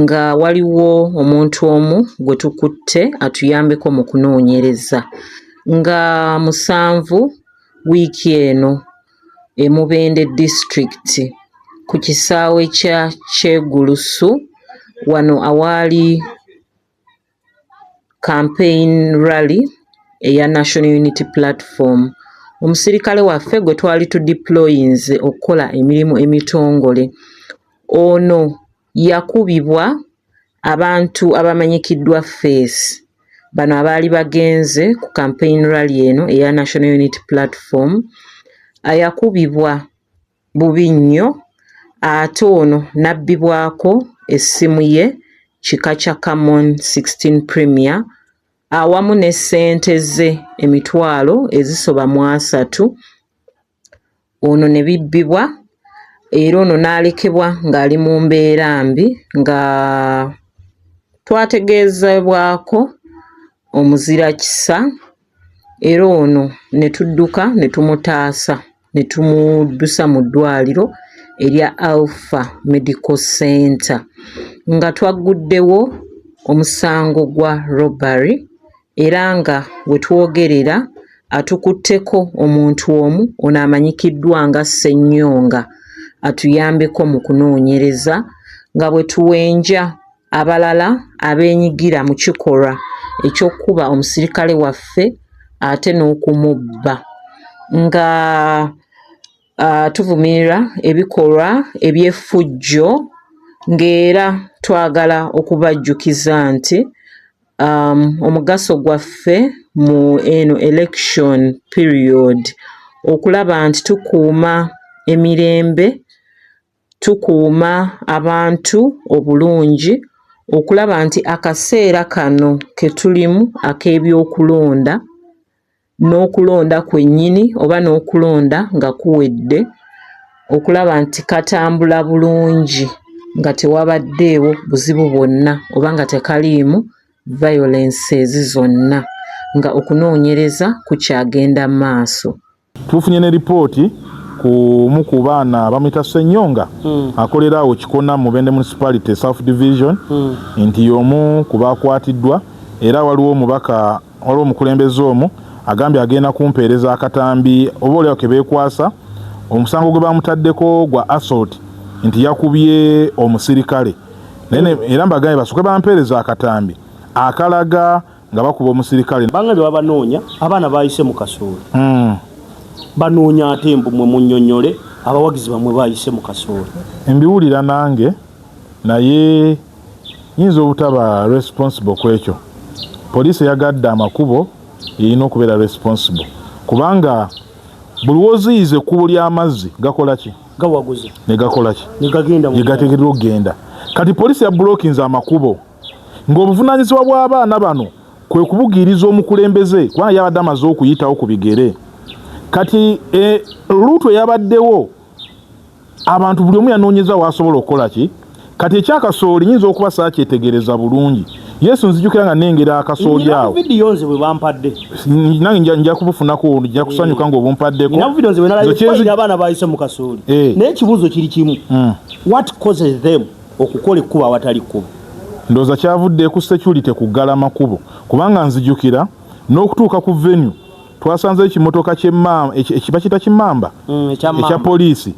Nga waliwo omuntu omu gwe tukutte atuyambeko mu kunoonyereza nga 7 wiiki eno e Mubende disitulikiti ku kisaawe kya Kyegulusu wano awaali campaign rally eya National Unity Platform. Omusirikale waffe gwe twali tudeployinze okukola emirimu emitongole ono yakubibwa abantu abamanyikiddwa Face bano abaali bagenze ku campaign rally eno eya National Unity Platform. Yakubibwa bubi nnyo ate ono n'abbibwako essimu ye kika kya Camon 16 Premier awamu ne ssente ze emitwalo ezisoba mu 30 ono ne bibbibwa era ono n'alekebwa ng'ali mu mbeera mbi nga twategeezebwako omuzirakisa era ono ne tudduka ne tumutaasa ne tumuddusa mu ddwaliro erya Alpha Medical Center nga twagguddewo omusango gwa robbery era nga we twogerera atukutteko omuntu omu ono amanyikiddwa nga Ssennyonga atuyambeko mu kunoonyereza nga bwe tuwenja abalala abeenyigira mu kikolwa eky'okukuba omusirikale waffe ate n'okumubba nga tuvumirira ebikolwa eby'effujjo ng'era twagala okubajjukiza nti omugaso gwaffe mu eno election period okulaba nti tukuuma emirembe, tukuuma abantu obulungi, okulaba nti akaseera kano ke tulimu ak'ebyokulonda n'okulonda kwennyini oba n'okulonda nga kuwedde okulaba nti katambula bulungi nga tewabaddeewo buzibu bwonna oba nga tekaliimu violences zonna nga okunoonyereza kukyagenda maaso. Tufunye ne lipooti ku mu ku baana bamuyita Ssenyonga akolera awo Kikona mu Mubende Municipality South Division nti y'omu ku bakwatiddwa, era waliwo omubaka, waliwo omukulembeze omu agambye agenda kumpeereza akatambi oba oliawo ke beekwasa omusango gwe bamutaddeko gwa assault nti yakubye omusirikale. Naye era mbagambye basooke bampeereza akatambi akalaga nga bakuba omusirikale. Bangambye babanoonya, abaana bayise mu kasooli. Banoonya ate mbu mwe munnyonnyole abawagizi bammwe bayise mu kasooli. Mbiwulira nange naye nyinza obutaba responsible ku ekyo. Poliisi eyagadde amakubo erina okubeera responsible kubanga buli w'oziyiza ekkubo ly'amazzi gakola ki? Gawaguza. Ne gakola ki? Ne gagenda mu Gye gateekeddwa okugenda. Kati poliisi yabulokinze amakubo ng'obuvunaanyizibwa bw'abaana bano kwe kubugiiriza omukulembeze kubanga yabadde amaze okuyitawo ku bigere. Kati luutu eyabaddewo abantu buli omu yanoonyeza w'asobola okukola ki. Kati ekyakasooli nyinza okuba saakyetegereza bulungi. Yesu nzijukira nga nnengera akasooli Nina awo. vidiyo nze bwe bampadde. Nange nja kubufunako, nja kusanyuka ng'obumpaddeko. Nina vidiyo nze bwe nalabye abaana bayise mu kasooli. Naye ekibuuzo kiri kimu. What causes them okukola ekkubo awatali kkubo? Ndowooza kyavudde ku security kuggala makubo kubanga nzijukira n'okutuuka ku venue twasanzeyo ekimotoka ky'emmamba, bakiyita kimmamba? Ekya Ekya poliisi.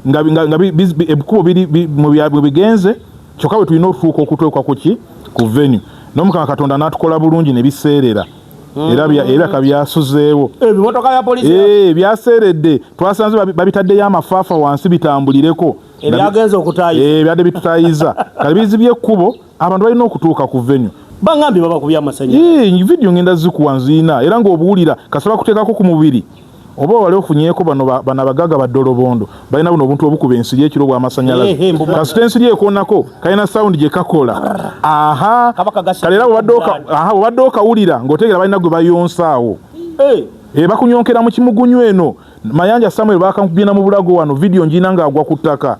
Nga ebikubo biri mwe bigenze kyokka bwe tulina okutuuka okutuuka ku ki? Ku venue. N'Omukama Katonda n'atukola bulungi ne biseerera. Era kabyasuzeewo. Ebimotoka bya poliisi Byaseeredde. Twasanze babitaddeyo amafaafa wansi bitambulireko. Ebyagenze okutaayiza. Byadde bitutaayiza. Kale bizibye ekkubo, abantu balina okutuuka ku venue. Bangambye babakubye amasannyalaze. Vidiyo ngenda zikuwa nziina era ng'obuwulira kasita bakuteekako ku mubiri. Oba wali ofunyeeko bano abagagga ba ddolobondo balina buno obuntu obukuba ensiri ekiro bw'amasannyalaze. Kasita ensiri ekoonako kalina sound gye kakola. Aha. Kabaka gasa Kale era bw'obadde okawulira ng'otegeera balina gwe bayonsa awo. Bakunyonkera mu kimugunyu eno. Mayanja Samuel bakankubye na mu bulago wano vidiyo ngina ng'agwa ku ttaka.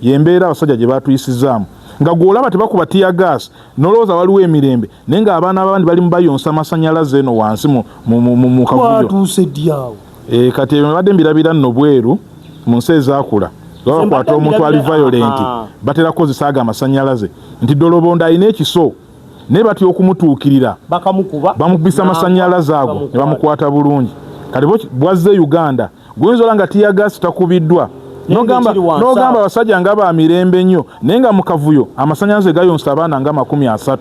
Y'embeera abasajja gye batuyisizaamu. Nga gw'olaba tebakuba tear gas n'olowooza waliwo emirembe naye ng'abaana b'abandi bali mu bayonsa amasannyalaze eno wansi mu kavuyo. Twatuuse ddi awo? Kati ebyo mbadde mbirabira nno bweru mu nsi ezaakula. Bakwata omuntu ali violent, batera kukozesa ago amasanyalaze nti Dolobondo alina ekiso, naye batya okumutuukirira, bakamukuba, bamukubisa amasanyalaze ago ne bamukwata bulungi. Kati bwazze Uganda, guyinza ola nga tear gas takubiddwa, n'ogamba abasajja nga ba mirembe nnyo, naye nga mu kavuyo amasanyalaze gayonsa abaana nga 30.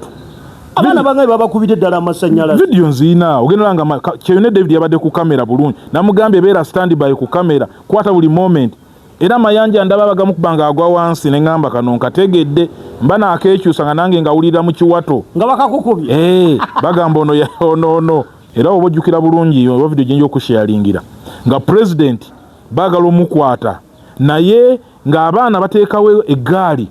Abaana bangaye babakubidde ddala amasanyalaze? Vidiyo nziina. Ogenda nga Kyeyune David yabadde ku kamera bulungi, namugambye beera stand by ku kamera, kwata buli moment. Era Mayanja ndaba bagamukuba nga agwa wansi, ne ŋŋamba kano nkategedde, mba naakeekyusa nga nange ngawulira mu kiwato. Nga bakakukubye. Bagamba ono ono ono. Era oba ojjukira bulungi, oba vidiyo gyenja okusharingira nga president baagala omukwata, naye ng'abaana bateekawo eggaali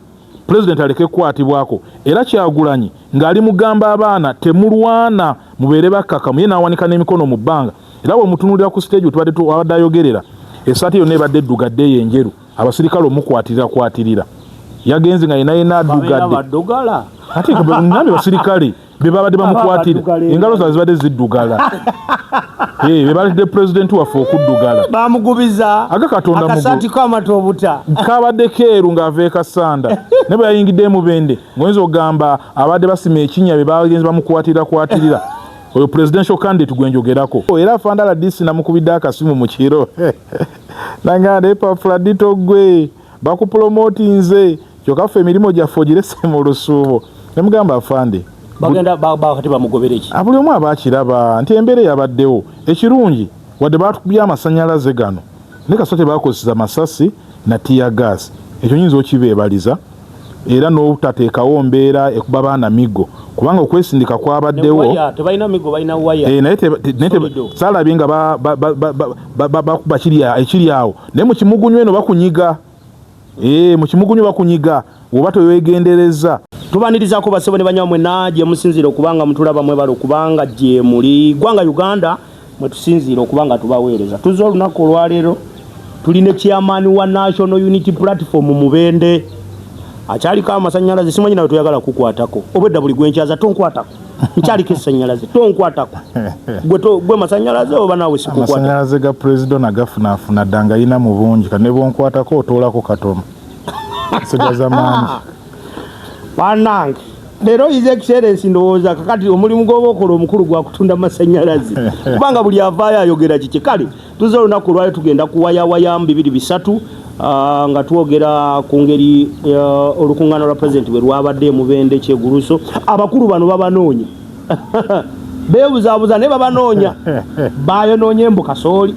president aleke kukwatibwako. Era Kyagulanyi ng'ali mugamba abaana, "Temulwana, mubeere bakkakamu." Ye n'awanika n'emikono mu bbanga. Era bwe mutunuulira ku stage tubadde abadde ayogerera, essaati yonna ebadde eddugadde eyo enjeru, abasirikale omukwatirira kwatirira yagenze nga yena yena addugadde. Ate ngambe basirikale be babadde bamukwatira, engalo zaabwe zibadde ziddugala, be baletedde pulezidenti waffe okuddugala. Bamugubiza. Aga Katonda. Akasaati kamata obuta. Kabadde keeru ng'ava e Kasanda, naye bwe yayingidde Mubende ng'oyinza okugamba abadde basima ekinnya, be bagenzi bamukwatira kwatirira. Oyo presidential candidate gwe njogerako. Era afande RDC namukubidde akasimu mu kiro, nangamba, "Epafradito, gwe bakupromotinze, kyokka ffe emirimu gyaffe ogirese mu lusuubo." Nemugamba, "Afande." Bagenda bakati bamugobere ki? Buli omu aba akiraba nti embeera eyabaddewo ekirungi, wadde batukubye amasanyalaze gano, naye kasita tebakozesa masasi na tear gas, ekyo nyinza okibeebaliza. Era n'obutateekawo mbeera ekuba baana miggo, kubanga okwesindika kwabaddewo. Tebalina migo, balina waya. Naye saalabye nga bakuba ekiri awo, naye mu kimugunyu eno bakunyiga, mu kimugunyu bakunyiga oba towegendereza. Tubanirizaako basebo ne banywa mwenna gye musinziira okubanga mutulaba. Mwebale okubanga gye muli. Ggwanga Uganda mwe tusinziira okubanga tubaweereza. Tuzze olunaku olwaleero, tulina chairman wa National Unity Platform Mubende, akyaliko amasanyalaze. Simanyi nawe toyagala kukwatako obwedda, buli gwenkyaza, "Tonkwatako, nkyaliko esanyalaze, tonkwatako." Gwe masanyalaze oba naawe sikukwata? Amasanyalaze ga pulezidenti agafunaafuna dda nga yina mu bungi, kati ne bwonkwatako otoolako katono, sigaza mangi. Bannange, leero His Excellence, ndowooza kakati omulimu gw'oba okola omukulu gwa kutunda masanyalaze, kubanga buli avaayo ayogera kiki. Kale tuze olunaku olwali tugenda kuwayawayamu bibiri bisatu, nga twogera ku ngeri olukuŋŋaana lwa pulezidenti bwe lwabadde e Mubende Kyeguluso. Abakulu bano babanoonya, beebuzaabuza, naye babanoonya, bayonoonye mbu kasooli.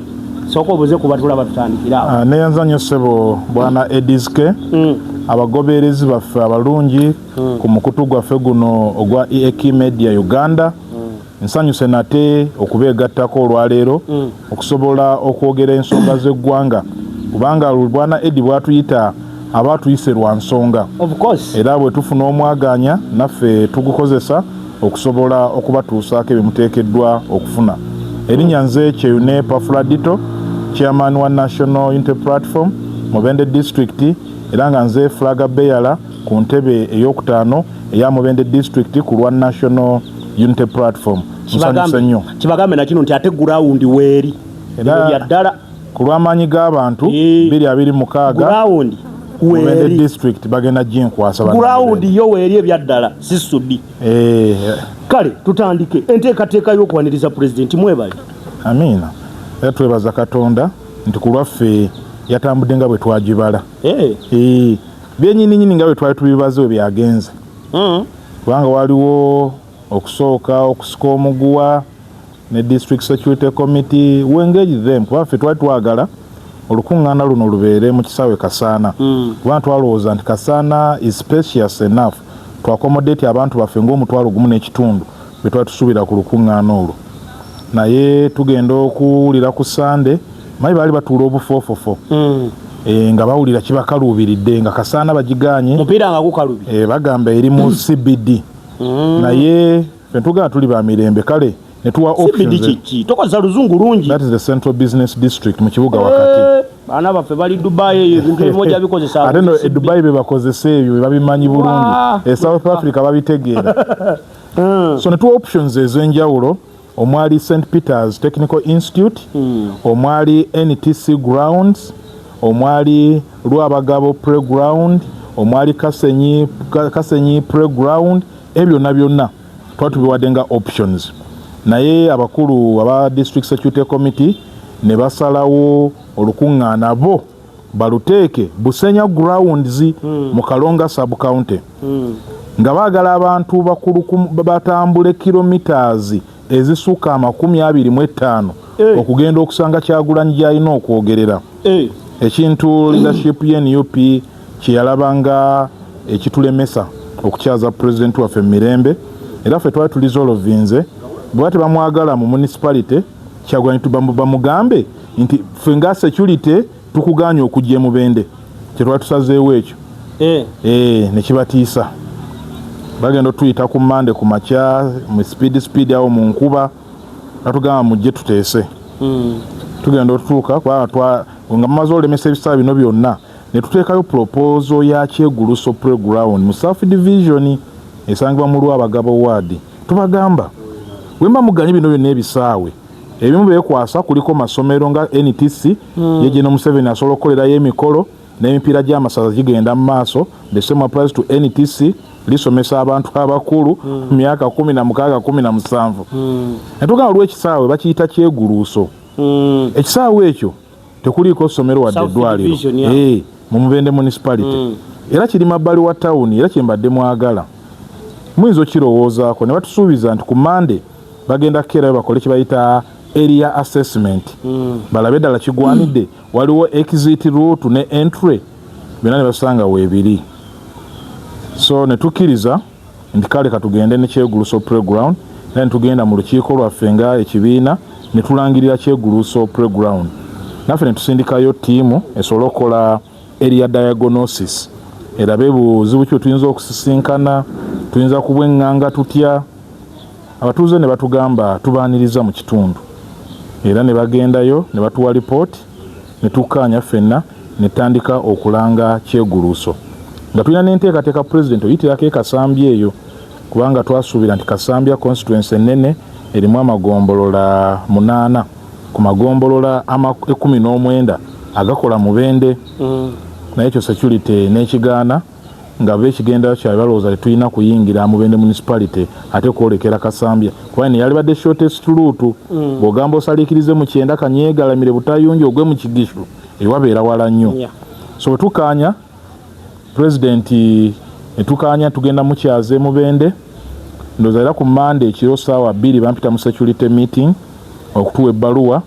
Sooka obuze ku batulaba, tutandikire awo. Neyanza nnyo ssebo bwana Ediske, abagoberezi baffe abalungi ku mukutu gwaffe guno ogwa EAK Media Uganda. Nsanyuse nate okubeegattako olwaleero okusobola okwogera ensonga z'eggwanga, kubanga bwana Edi bwatuyita aba atuyise lwa nsonga. Of course. Era bwe tufuna omwaganya naffe tugukozesa okusobola okubatuusaako ebimuteekeddwa okufuna. Erinnya nze Kyeyune Pafuladito, chairman wa National Unity Platform Mubende District, era nga nze flag bearer ku ntebe eyokutaano eya Mubende District ku lwa National Unity Platform. Nsanyuse nnyo. Kibagambe nakino nti ate ground weeri. Era bya ddala. Ku lw'amaanyi g'abantu, 2026, ground Mubende weeri. District bagenda ginkwasa bannamubende. Ground yo weeri, ebyaddala si sudi. Kale tutandike enteekateeka y'okwaniriza pulezidenti. Mwebale. Amiina. Era twebaza Katonda nti ku lwaffe yatambudde nga bwe twagibala. Byenyininyini nga bwe twali tubibaze bwe byagenze, kubanga waliwo okusooka okusika omuguwa ne district security committee. We engage them, kuba ffe twali twagala olukuŋŋaana luno lubeere mu kisaawe Kasaana, kubanga twalowooza nti Kasaana is spacious enough to accommodate abantu baffe ng'omutwalo 1.5 bwe twali tusuubira ku lukuŋŋaana olwo. Naye tugenda okuwulira ku Sande, manyi baali batuula obufoofofo, nga bawulira kibakaluubiridde nga Kasaana bagiganye. Mupiira nga gukalubye. Bagamba eri mu CBD, naye ffe tugamba tuli ba mirembe. Kale ne tuwa CBD options. Kiki? Tokozesa luzungu lungi. That is the central business district, mu kibuga wakati. Baana baffe bali Dubai eyo, ebintu ebimu ojja bikozesa. Ate no e Dubai be bakozesa ebyo, be babimanyi bulungi. E South Africa babitegeera. So ne tuwa options ez'enjawulo omwali St Peters Technical Institute, omwali NTC grounds, Omwali Lwabagabo playground, omwali Kasenyi, Kasenyi playground. Ebyo byonna byonna twali tubiwadde nga options, naye abakulu aba district security committee ne basalawo olukuŋŋaana bo baluteeke Busenya grounds mu Kalonga sub county, nga baagala abantu bakulu batambule kilometers ezisukka 25 okugenda okusanga Kyagulanyi gy'alina okwogerera, ekintu leadership ye NUP kyeyalaba nga ekitulemesa okukyaza pulezidenti waffe mu mirembe. Era ffe twali turesolvinze, bwe tebamwagala mu municipality, Kyagulanyi bamugambe nti ffe nga security tukuganye okujja emubende. Kyetwali tusazeewo ekyo. Nekibatiisa, bagenda otuyita ku Mande ku makya mu speed speed awo mu nkuba, batugamba mujje tuteese. Tugenda otutuuka kubanga nga mumaze olemesa ebisaala bino byonna, ne tuteekayo proposal ya Kyeguluso playground mu South Division esangibwa mu Lwabagabo ward. Tubagamba wemba muganye bino byonna, ebisaawe ebimu beekwasa kuliko masomero nga NTC, ye Gen Museveni asobola okukolerayo emikolo n'emipiira gy'amasaza gigenda mu maaso. The same applies to NTC, lisomesa abantu abakulu mu myaka 16, 17. Netugamba olw'ekisaawe bakiyita Kyeguluuso, ekisaawe ekyo tekuliiko ssomero wadde eddwaliro mu Mubende municipality, era kiri mabbali wa tawuni, era kyembadde mwagala muyinza okirowoozaako. Ne batusuubiza nti ku Mande bagenda kukeerayo bakole kye bayita area assessment, balabe ddala kigwanidde, waliwo exit route ne entry byonna, ne basanga weebiri. So ne tukkiriza nti kale katugende ne Kyeguluso playground, era ne tugenda mu lukiiko lwaffe nga ekibiina ne tulangirira Kyeguluso playground. Naffe ne tusindikayo ttiimu esobole okukola area diagnosis, erabe buzibu ki tuyinza okusisinkana, tuyinza kubweŋŋanga tutya. Abatuuze ne batugamba tubaaniriza mu kitundu, era ne bagendayo ne batuwa lipooti, ne tukkaanya ffenna ne tutandika okulanga Kyeguluuso, nga tulina n'enteekateeka pulezidenti oyitirako e Kasambya eyo, kubanga twasuubira nti Kasambya constituency ennene erimu amagombolola 8 ku magombolola 19 agakola Mubende. Naye ekyo security n'ekigaana, nga bekigendera kyabwe balowooza tetulina kuyingira Mubende municipality ate kwolekera Kasambya, kuba neyalibadde shortest route. Bw'ogamba osaliikirize mu kyenda Kanyegalamire Butayungi ogwe mu Kigishu, ewabeera wala nnyo. So bwe tukaanya pulezidenti netukaanya tugenda mukyaza Mubende, ndowooza era ku Mande ekiro saawa 2 bampita mu security meeting okutuwa ebbaluwa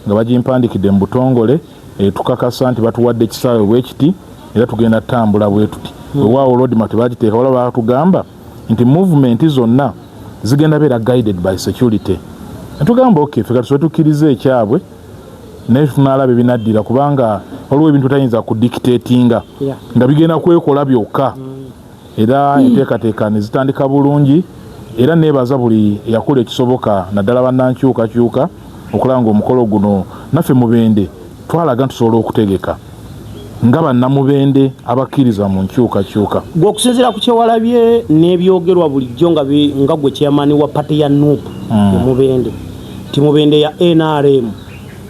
nga bagimpandikidde mu butongole etukakasa nti batuwadde ekisaawe bwe kiti era tugenda tutambula bwe tuti. Wewaawo roadmap tebagiteeka wala, batugamba nti movement zonna zigenda beera guided by security. Netugamba ok, ffe katusobe tukkirize ekyabwe, naye tunaalaba ebinaddira, kubanga waliwo ebintu tayinza kudictatinga nga bigenda kwekola byokka. Era enteekateeka ne zitandika bulungi, era neebaza buli eyakola ekisoboka, naddala bannankyukakyuka, okulaba nga omukolo guno naffe Mubende twalaga nti tusobola okutegeka nga bannamubende abakkiriza mu nkyukakyuka. Gwe okusinziira ku kyewalabye n'ebyogerwa bulijjo nga gwe chairman wa party ya NUP emubende, ti Mubende ya NRM,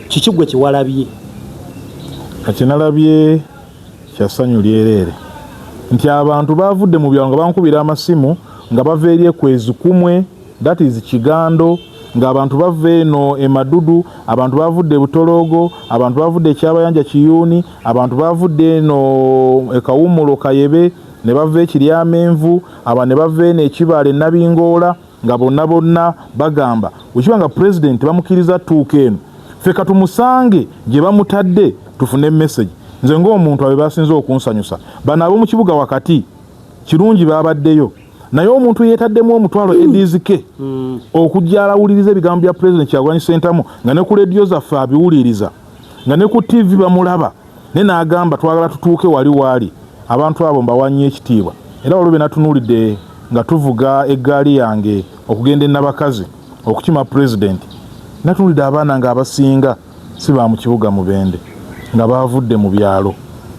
kiki gwe kyewalabye? Kati nalabye kyassanyu lyereere nti abantu bavudde mu byalo nga bankubira amasimu, nga bava eri ekwezi kumwe, that is Kigando, ng'abantu bava eno emadudu, abantu bavudde Butoloogo, abantu bavudde Ekyabayanja Kiyuuni, abantu bavudde eno Ekawumulo Kayebe, ne bava Ekiryamenvu, aba ne bava eno Ekibaale Nabingoola, nga bonna bonna bagamba wekiba nga pulezidenti bamukkiriza tuuka eno, ffe katumusange gye bamutadde tufune message. Nze ng'omuntu, abe basinze okunsanyusa bano ab'omu kibuga wakati. Kirungi babaddeyo, naye omuntu yeetaddemu omutwalo edizike okujja alawuliriza ebigambo bya pulezidenti Kyagulanyi Sentamu, nga ne ku rediyo zaffe abiwuliriza, nga ne ku TV bamulaba, naye n'agamba twagala tutuuke wali waali. Abantu abo mbawa nnyo ekitiibwa. Era waliwo bye natunuulidde nga tuvuga eggaali yange okugenda enabakazi okukima pulezidenti, natunuulidde abaana nga abasinga si ba mu kibuga Mubende, nga bavudde mu byalo,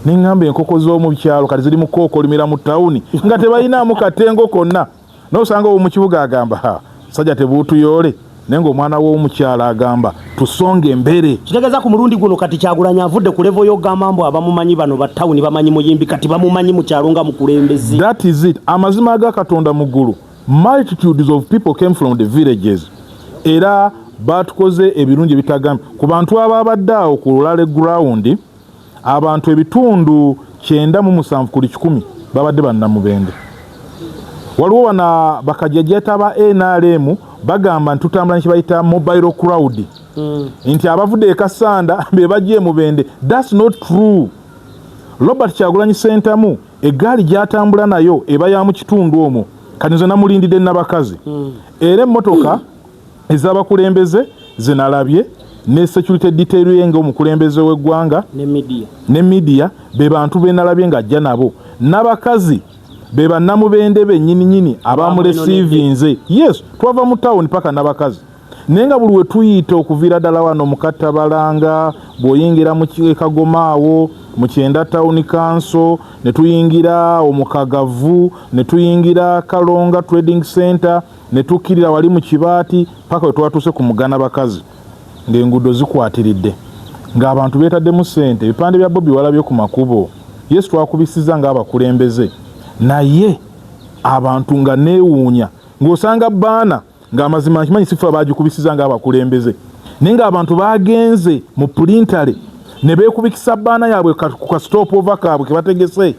neŋŋamba enkoko z'omu kyalo kati ziri mu kookolimira mu tawuni nga tebalinaamu katengo konna. Nosanga owo mu kibuga agamba, ha sajja tebuutuyoole. Naye ng'omwana w'omukyala agamba tusonge embere. Kitegeeza ku mulundi guno kati Kyagulanyi avudde ku level y'okugamba mbu abamumanyi bano ba tawuni bamanyi muyimbi, kati bamumanyi mu kyalo nga mukulembeze. That is it. Amazima aga Katonda mu ggulu, multitudes of people came from the villages, era batukoze ebirungi ebitagambye ku bantu ababadde awo ku rally ground. Abantu 97 ku 100 babadde bannamubende. Waliwo bana bakajajata ba NRM bagamba nti tutambula nekibayita mobile crowd, nti abavudde e Kasanda be bajja emubende. That's not true. Robert Kyagulanyi Sentamu eggaali gy'atambula nayo eba ya mu kitundu omwo. Kati nze namulindidde nabakazi, era emmotoka ez'abakulembeze zenalabye ne security detail ye ng'omukulembeze w'eggwanga ne media, ne media, be bantu benalabye ng'ajja nabo. N'abakazi be bannamubende bennyininyini abamureceivinze. Yes, twava mu tawuni paka n'abakazi, naye nga buli we tuyita okuviira ddala wano mu Kattabalanga, bw'oyingira mu Kagoma awo mu Kyenda Town Council, ne tuyingira omukagavu, ne tuyingira Kalonga Trading Center, ne tukkirira wali mu Kibaati paka we twatuuse ku Mugana Bakazi, ng'enguudo zikwatiridde, ng'abantu beetaddemu ssente. Ebipande bya Bobi walabye ku makubo. Yesu, twakubisiza ng'abakulembeze, naye abantu nga neewuunya ng'osanga baana ng'amazima nkimanyi sifa bagikubisiza ng'abakulembeze, naye ng'abantu bagenze mu printer ne beekubikisa banner yaabwe ku ka stop over kaabwe ke bategese,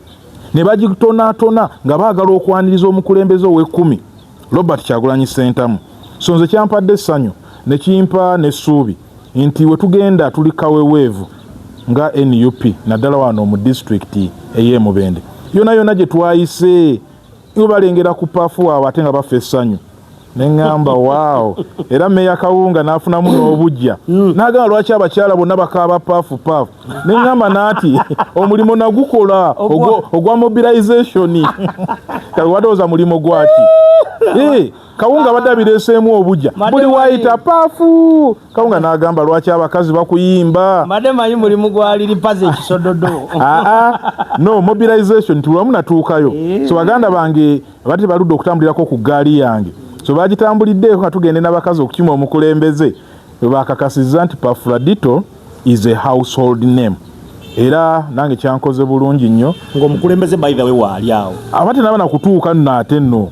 ne bagitonaatona nga baagala okwaniriza omukulembeze ow'ekkumi, Robert Kyagulanyi Sentamu. So nze kyampadde essanyu ne kimpa n'essuubi nti we tugenda tuli kaweweevu nga NUP, naddala wano mu disitulikiti ey'emubende yona yona gye twayise, iwe balengera ku paafu waabwe ate nga bafa essanyu. Neŋŋamba waawo. Era meeya Kawunga n'afunamu n'obujja n'agamba, "Lwaki abakyala bonna bakaaba paafu paafu?" Neŋŋamba n'ati omulimu nagukola ogwa mobilization, kale wadowooza mulimu gwaki? Eh, Kawunga abadde abireeseemu obujja buli wayita paafu. Kawunga n'agamba, "Lwaki abakazi bakuyimba?" Mbadde manyi mulimu gwa liripaza ekisododo. Aa, no, mobilization nti wamu natuukayo. So baganda bange abadde baludde okutambulirako ku ggaali yange, so bagitambuliddeeko nga tugende n'abakazi okukima omukulembeze, bwe bakakasizza nti Pafradito is a household name. Era nange kyankoze bulungi nnyo. Ng'omukulembeze, by the way, waali awo? Aba tenaba nakutuuka nno, ate nno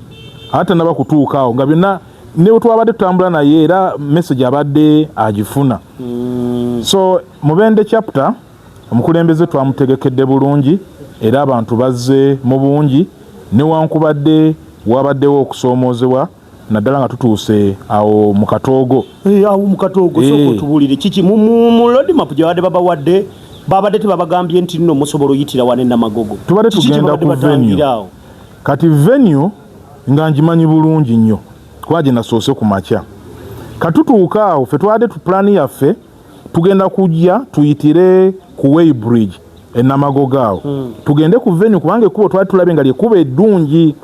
ate tenaba kutuuka awo, nga byonna ne bwe twabadde tutambula naye, era message abadde agifuna. So Mubende chapter omukulembeze twamutegekedde bulungi, era abantu bazze mu bungi, newankubadde wabaddewo okusoomoozebwa, naddala nga tutuuse awo mu Katoogo. Eh, awo mu Katoogo. Sooka otubuulire kiki mu road map gye babadde babawadde. Babadde tebabagambye nti nno musobola oyitira wane Namagogo? Tubadde Kiki kye tugenda babadde ku venue. batangira awo? Kati venue nga ngimanyi bulungi nnyo kuba gye nasoose ku makya. Katutuuka awo, ffe twabadde tu plan yaffe tugenda kujja tuyitire ku way bridge enamagogo awo, tugende ku venue, kubanga ekkubo twali tulabye nga lyekkubo eddungi.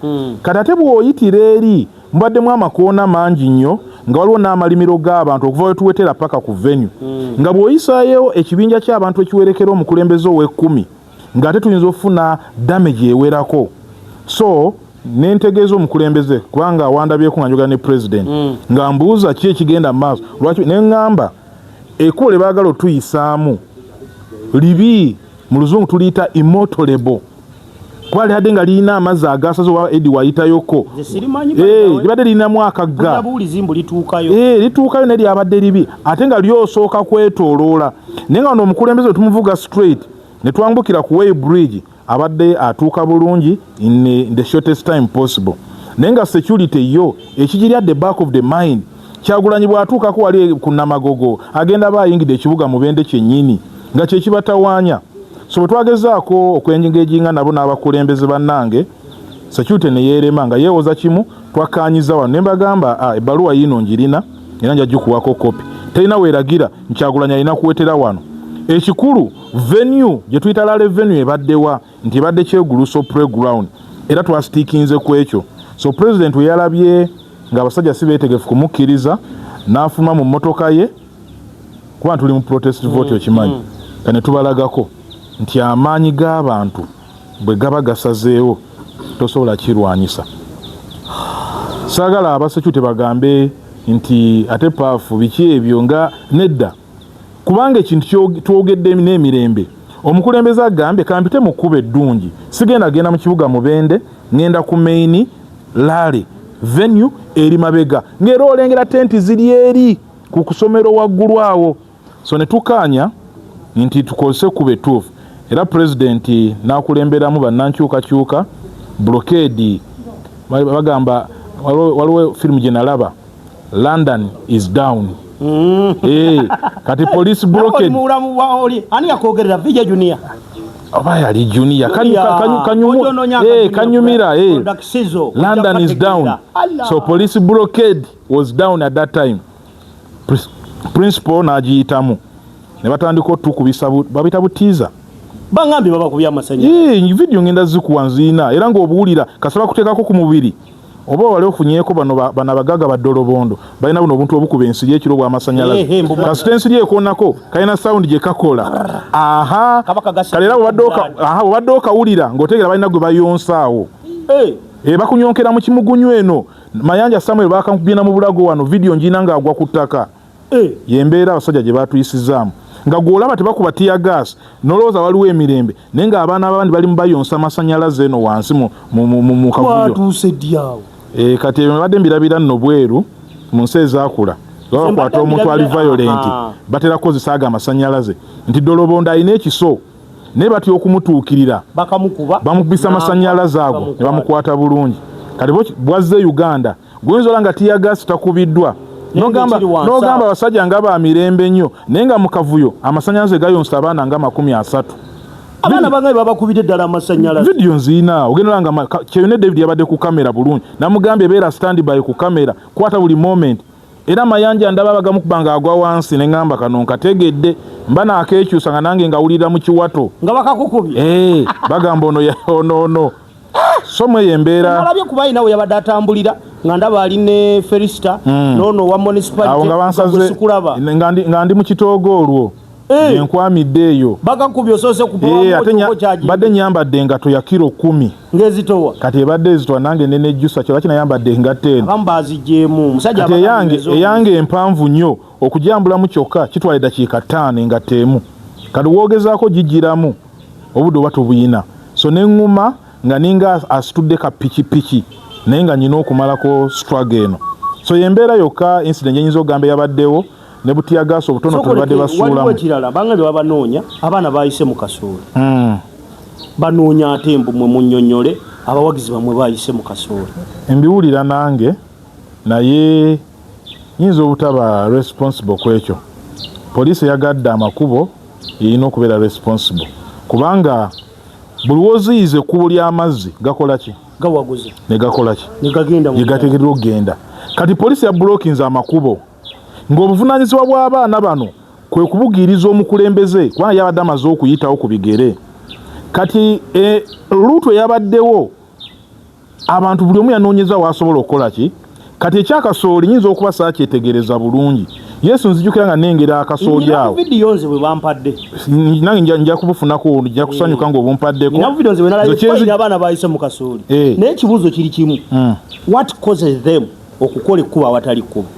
Kati ate bw'oyitira eri mubaddemu amakoona mangi nnyo, nga waliwo n'amalimiro g'abantu okuva we tuwetera paka ku venue, nga bw'oyisaayo ekibinja ky'abantu ekiwerekera omukulembeze ow'ekkumi, ng'ate tuyinza okufuna damage ewerako. So nentegeeza omukulembeze, kubanga wandabyeko nga njogera ne president, nga mbuuza ki ekigenda mu maaso, lwaki. Neŋŋamba ekkubo lye baagala otuyisaamu libi, mu Luzungu tuliyita immotorable, kuba lyadde nga lirina amazzi agasaze oba edi wayitayoko. Nze sirimanyi. Eh, libadde lirinamu akagga. Buulizi mbu lituukayo. Eh, lituukayo, naye lyabadde libi ate nga lyosooka kwetooloola. Naye nga wano omukulembeze we tumuvuga straight ne twambukira ku way bridge, abadde atuuka bulungi in the shortest time possible. Naye nga security yo ekigiri at the back of the mind, Kyagulanyi bw'atuukako wali ku Namagogo agenda ba ayingidde ekibuga Mubende kyennyini, nga kyekibatawaanya. So bwe twagezaako okwengaginga nabo n'abakulembeze bannange, security ne yeerema nga yeewoza kimu. Twakkaanyiza wano ne mbagamba, "Ah, ebbaluwa yiino ngirina era nja gikuwako kopi, terina weeragira Nkyagulanyi alina kuwetera wano. Ekikulu venue gye tuyita rally venue ebaddewa?" Nti ebadde Kyeguluso playground, era twastickinze ku ekyo. So president we yalabye ng'abasajja si beetegefu kumukkiriza, n'afuluma mu mmotoka ye, kuba tuli mu protest vote, okimanyi. Ka ne tubalagako nti amaanyi g'abantu bwe gaba gasazeewo tosobola kirwanyisa. Saagala abasecurity bagambe Nti ate paafu biki ebyo nga nedda, kubanga ekintu twogedde n'emirembe. Omukulembeze agambye kampite mu kkubo eddungi, sigenda genda mu kibuga Mubende, ŋŋenda ku main rally venue eri mabega, ng'era olengera tenti ziri eri ku kusomero waggulu awo. So ne tukaanya nti tukozese ekkubo ettuufu, era pulezidenti n'akulemberamu bannankyukakyuka blockade. Bagamba waliwo firimu gye nalaba, London is down. Kati police blockade. Ani yakwogerera? Vija Junior? Oba yali Junior, kanyumira. London is down, so police blockade was down at that time. Principal n'agiyitamu ne batandika otukubisa, babita butiiza. Bangambye babakubye amasanyalaze. Video ngenda zikuwa nziina, era ng'obuwulira kasaba kuteekako ku mubiri. Oba wali ofunyeeko bano bano abagaga baddolobondo balina buno obuntu obukuba ensiri ekiro bw'amasanyalaze, kasita ensiri ekonako kalina sound gye kakola. Aha, kale era bwobadde okawulira ng'otegeera balina gwe bayonsaawo, bakunyonkera mu kimugunyu. Eno Mayanja Samuel bakankubye mu bulago wano, video ngina ng'agwa ku ttaka. Yembeera abasajja gye batuyisizaamu, nga gw'olaba tebakuba tear gas nolowooza waliwo emirembe, naye ng'abaana abandi bali mu bayonsa amasanyalaze eno wansi mu kavuyo. Kati ebyo mbadde mbirabira nno bweru mu nsi ezaakula, babakwata omuntu ali violent, batera kukozesa ago amasanyalaze, nti dolobondo alina ekiso naye batya okumutuukirira, bamukubisa amasanyalaze ago ne bamukwata bulungi. Kati bwazze Uganda, guyinza ola nga tear gas takubiddwa, nogamba abasajja nga ba mirembe nnyo, naye nga mu kavuyo amasanyalaze gayonsa abaana nga 30. Abaana bangaye babakubidde ddala amasanyalaze? Video nziina, ogenda nga Kyeyune David yabadde ku kamera bulungi, namugambye beera stand by ku kamera, kwata buli moment. Era Mayanja ndaba bagamukuba nga agwa wansi, ne ŋŋamba kano nkategedde, mba naakeekyusa nga nange ngawulira mu kiwato. Nga bakakukubye? Bagamba ono ono ono, so mweyo embeera. Alabye kuba alina we yabadde atambulira, nga ndaba ali ne Felista noono owa municipality. Awo nga bansaze. Sikulaba. Nga ndi mu kitoogo olwo enkwamidde eyo. Bakakubye, osoose. Ate mbadde nyambadde engatto ya kiro 10. Ngezitowa. Kati ebadde ezitowa, nange nenejjusa kyolaki nayambadde engatto eno. Abamu bazigyemu omusajja. Kati eyange empanvu nnyo, okujambulamu kyokka kitwala eddakiika 5 engatto emu. Kati woogezaako gigiramu, obudde oba tobuyina, so neŋŋuma nga ninga asitudde ka pikipiki, naye nga nyina okumalako struggle eno. So yembeera yokka incident gyenyinza okugamba eyabaddewo ne bu tear gas obutonotono badde Waliwo basuulamu. Ekirala, banga bye babanoonya, abaana bayise mu kasooli. Banoonya ate mbu mwe munnyonnyole abawagizi bammwe bayise mu kasooli. Mbiwulira nange, naye nyinza obutaba responsible ku ekyo. Poliisi eyagadde amakubo erina okubeera responsible, kubanga buli woziyiza ekkubo ly'amazzi gakola ki? Gawaguza. Ne gakola ki? Ne gagenda mu gye gateekeddwa okugenda. Kati poliisi ya blockinze amakubo, ng'obuvunaanyizibwa bw'abaana bano kwe kubugiiriza omukulembeze, kubanga yabadde amaze okuyitawo ku bigere. Kati route eyabaddewo, abantu buli omu yanoonyeza waasobola okukola ki. Kati ekyakasooli nyinza okuba saakyetegereza bulungi. Yesu, nzijukira nga nengera akasooli Nina awo. Vidiyo nze bwe bampadde. Nange nja kubufunako, nja kusanyuka ng'obumpaddeko. Nina vidiyo nze bwe nalabye. Nze Abaana bayise mu kasooli. Naye ekibuuzo kiri kimu: what causes them okukola ekkubo awatali kkubo?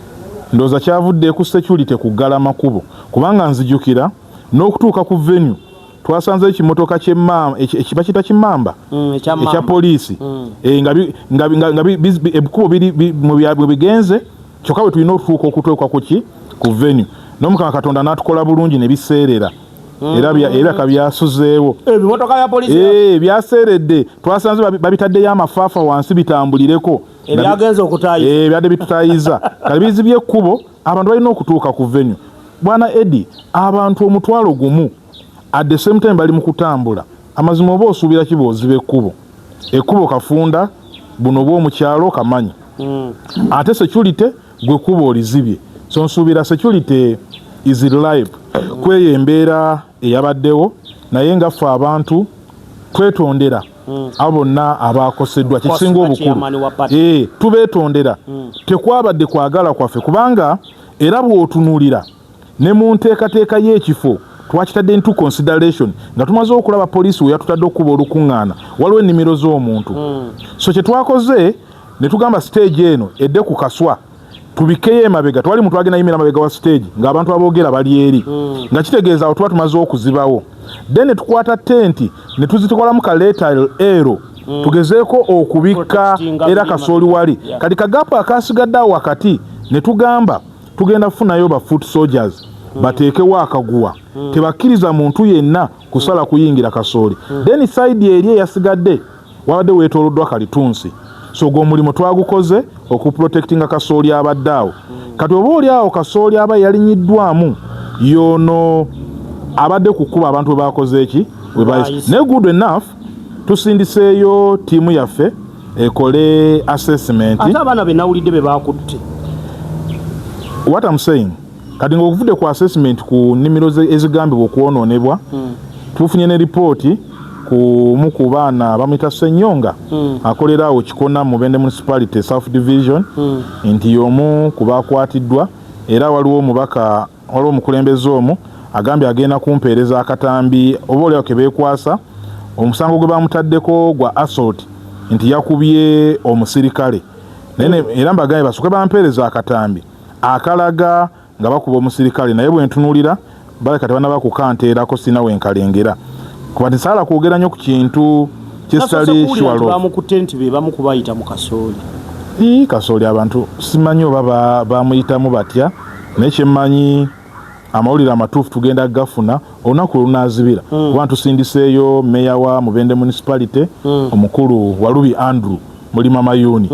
Ndowooza kyavudde ku security kuggala makubo, kubanga nzijukira n'okutuuka ku venue twasanze ekimotoka bakiyita kimamba. Ekya ekya Mamba. Poliisi. Nga ebikubo biri bwe bigenze, kyokka bwe tulina okutuuka okutuuka ku ki, ku venue, n'Omukama Katonda n'atukola bulungi ne biseerera, era era kabyasuzeewo. Ebimotoka bya poliisi? Byaseeredde, twasanze babitaddeyo amafaafa wansi bitambulireko. Ebyagenze okutayiza. Byadde bitutayiza. Kale bizibye ekkubo, abantu balina okutuuka ku venue. Bwana Edi, abantu 10,000 at the same time bali mu kutambula. Amazima, oba osuubira ki bw'oziba ekkubo? Ekkubo kafunda buno bw'omukyalo kamanyi, ate security gwe kkubo olizibye. So nsuubira security is reliable kweyo embeera eyabaddewo, naye nga ffe abantu twetondera abo bonna abakoseddwa. Kisinga obukulu, Chairman wa party. Tubeetondera, tekwabadde kwagala kwaffe, kubanga era bw'otunuulira ne mu nteekateeka y'ekifo twakitadde into consideration, nga tumaze okulaba poliisi we yatutadde okukuba olukuŋŋaana, waliwo ennimiro z'omuntu. So kye twakoze ne tugamba stage eno edde ku kaswa. Tubikkeyo emabega, twali muntu agenda yimira mabega wa stage ng'abantu aboogera bali eri, nga kitegeeza awo tuba tumaze okuzibawo. Then ne tukwata tenti ne tuzitukolamu ka letter L, tugezeeko okubikka Protectinga era buli kasooli wali. Kati kagaapu akasigadde awo wakati ne tugamba tugenda kufunayo ba foot soldiers bateekewo akaguwa, tebakkiriza muntu yenna kusala kuyingira kasooli. Then side eri eyasigadde wabadde weetooloddwa kalitunsi, so gwe omulimu twagukoze okuprotectinga kasooli abadde awo. Kati oba oli awo kasooli aba yalinyiddwamu yono abadde ku kkuba abantu bwe bakoze eki we bayise. Bayise. Naye good enough, tusindiseeyo ttiimu yaffe ekole assessment. Ate abaana be nawulidde be bakutte? What I'm saying, kati ng'okuvudde ku assessment ku nnimiro ezigambibwa okwonoonebwa, tufunye ne ripooti ku mu ku baana bamuyita Senyonga, akolera awo Kikona mu Mubende Municipality, South Division, nti y'omu ku bakwatiddwa. Era waliwo omubaka, waliwo omukulembeze omu agambye agenda kumpeereza akatambi oba oliawo ke beekwasa omusango gwe bamutaddeko gwa assault, nti yakubye omusirikale. Naye era mbagambye basooke bampeereza akatambi akalaga nga bakuba omusirikale, naye bwe ntunuulira baleka tebanaba kukanteerako, sina wenkalengera kuba ntisaala kwogera nnyo ku kintu kyesitali sure of. Bamukutte nti be bamu kubayita mu kasooli. Ii, kasooli abantu simanyi oba bamuyitamu batya, naye kyemmanyi amawulire amatuufu tugenda gafuna olunaku olunazibira, kuba ntusindiseeyo meya wa Mubende Municipality, omukulu Walubi Andrew Mulima Mayuuni,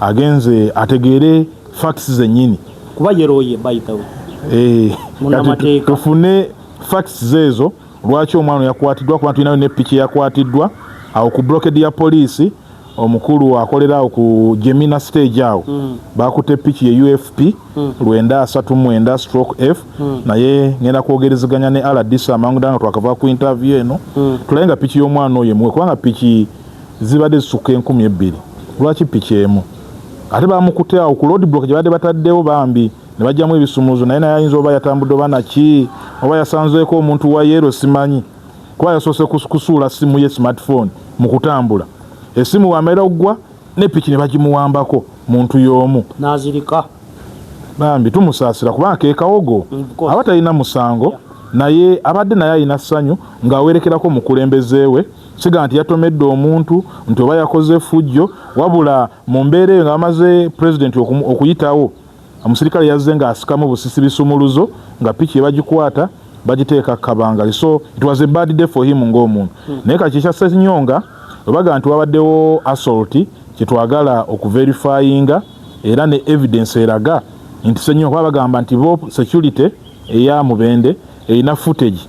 agenze ategeere facts zennyini. Kuba yeroye, by the way. Eh, kati Munnamateeka. tufune facts zeezo lwaki omwana yakwatiddwa, kuba tulinayo ne piki yakwatiddwa awo ku blockade ya poliisi. Omukulu akolera awo ku Gemina stage awo, bakutte piki ye UFP 939/F. Naye ngenda kwogerezeganya ne RDC amangu ddala nga twakava ku interview eno, tulabe nga piki y'omwana oyo emuwe, kubanga piki zibadde zisukka 2000, lwaki piki emu? Ate bamukutte awo ku road block gye badde bataddewo bambi ne bajjamu ebisumuzo, naye naye ayinza oba yatambudde oba naki, oba yasanzeeko omuntu wa yellow, simanyi, kuba yasoose kusuula simu ye smartphone mu kutambula. Esimu wamera oggwa ne piki ne bagimuwambako muntu y'omu. Nazirika. Bambi tumusaasira kubanga ke kawogo. Of course. Aba talina musango, naye abadde naye alina ssanyu ng'awerekerako omukulembeze we. Siga nti yatomedde omuntu nti oba yakoze effujjo, wabula mu mbeera eyo nga bamaze pulezidenti okuyitawo, omusirikale yazze ng'asikamu busisi bisumuluzo nga piki ebagikwata bagiteeka kabangali. So it was a bad day for him ng'omuntu. Naye kati ekya Senyonga webaga nti wabaddewo assault, kyetwagala okuverifyinga era ne evidence eraga nti Senyonga, kuba bagamba nti bo security eya Mubende erina footage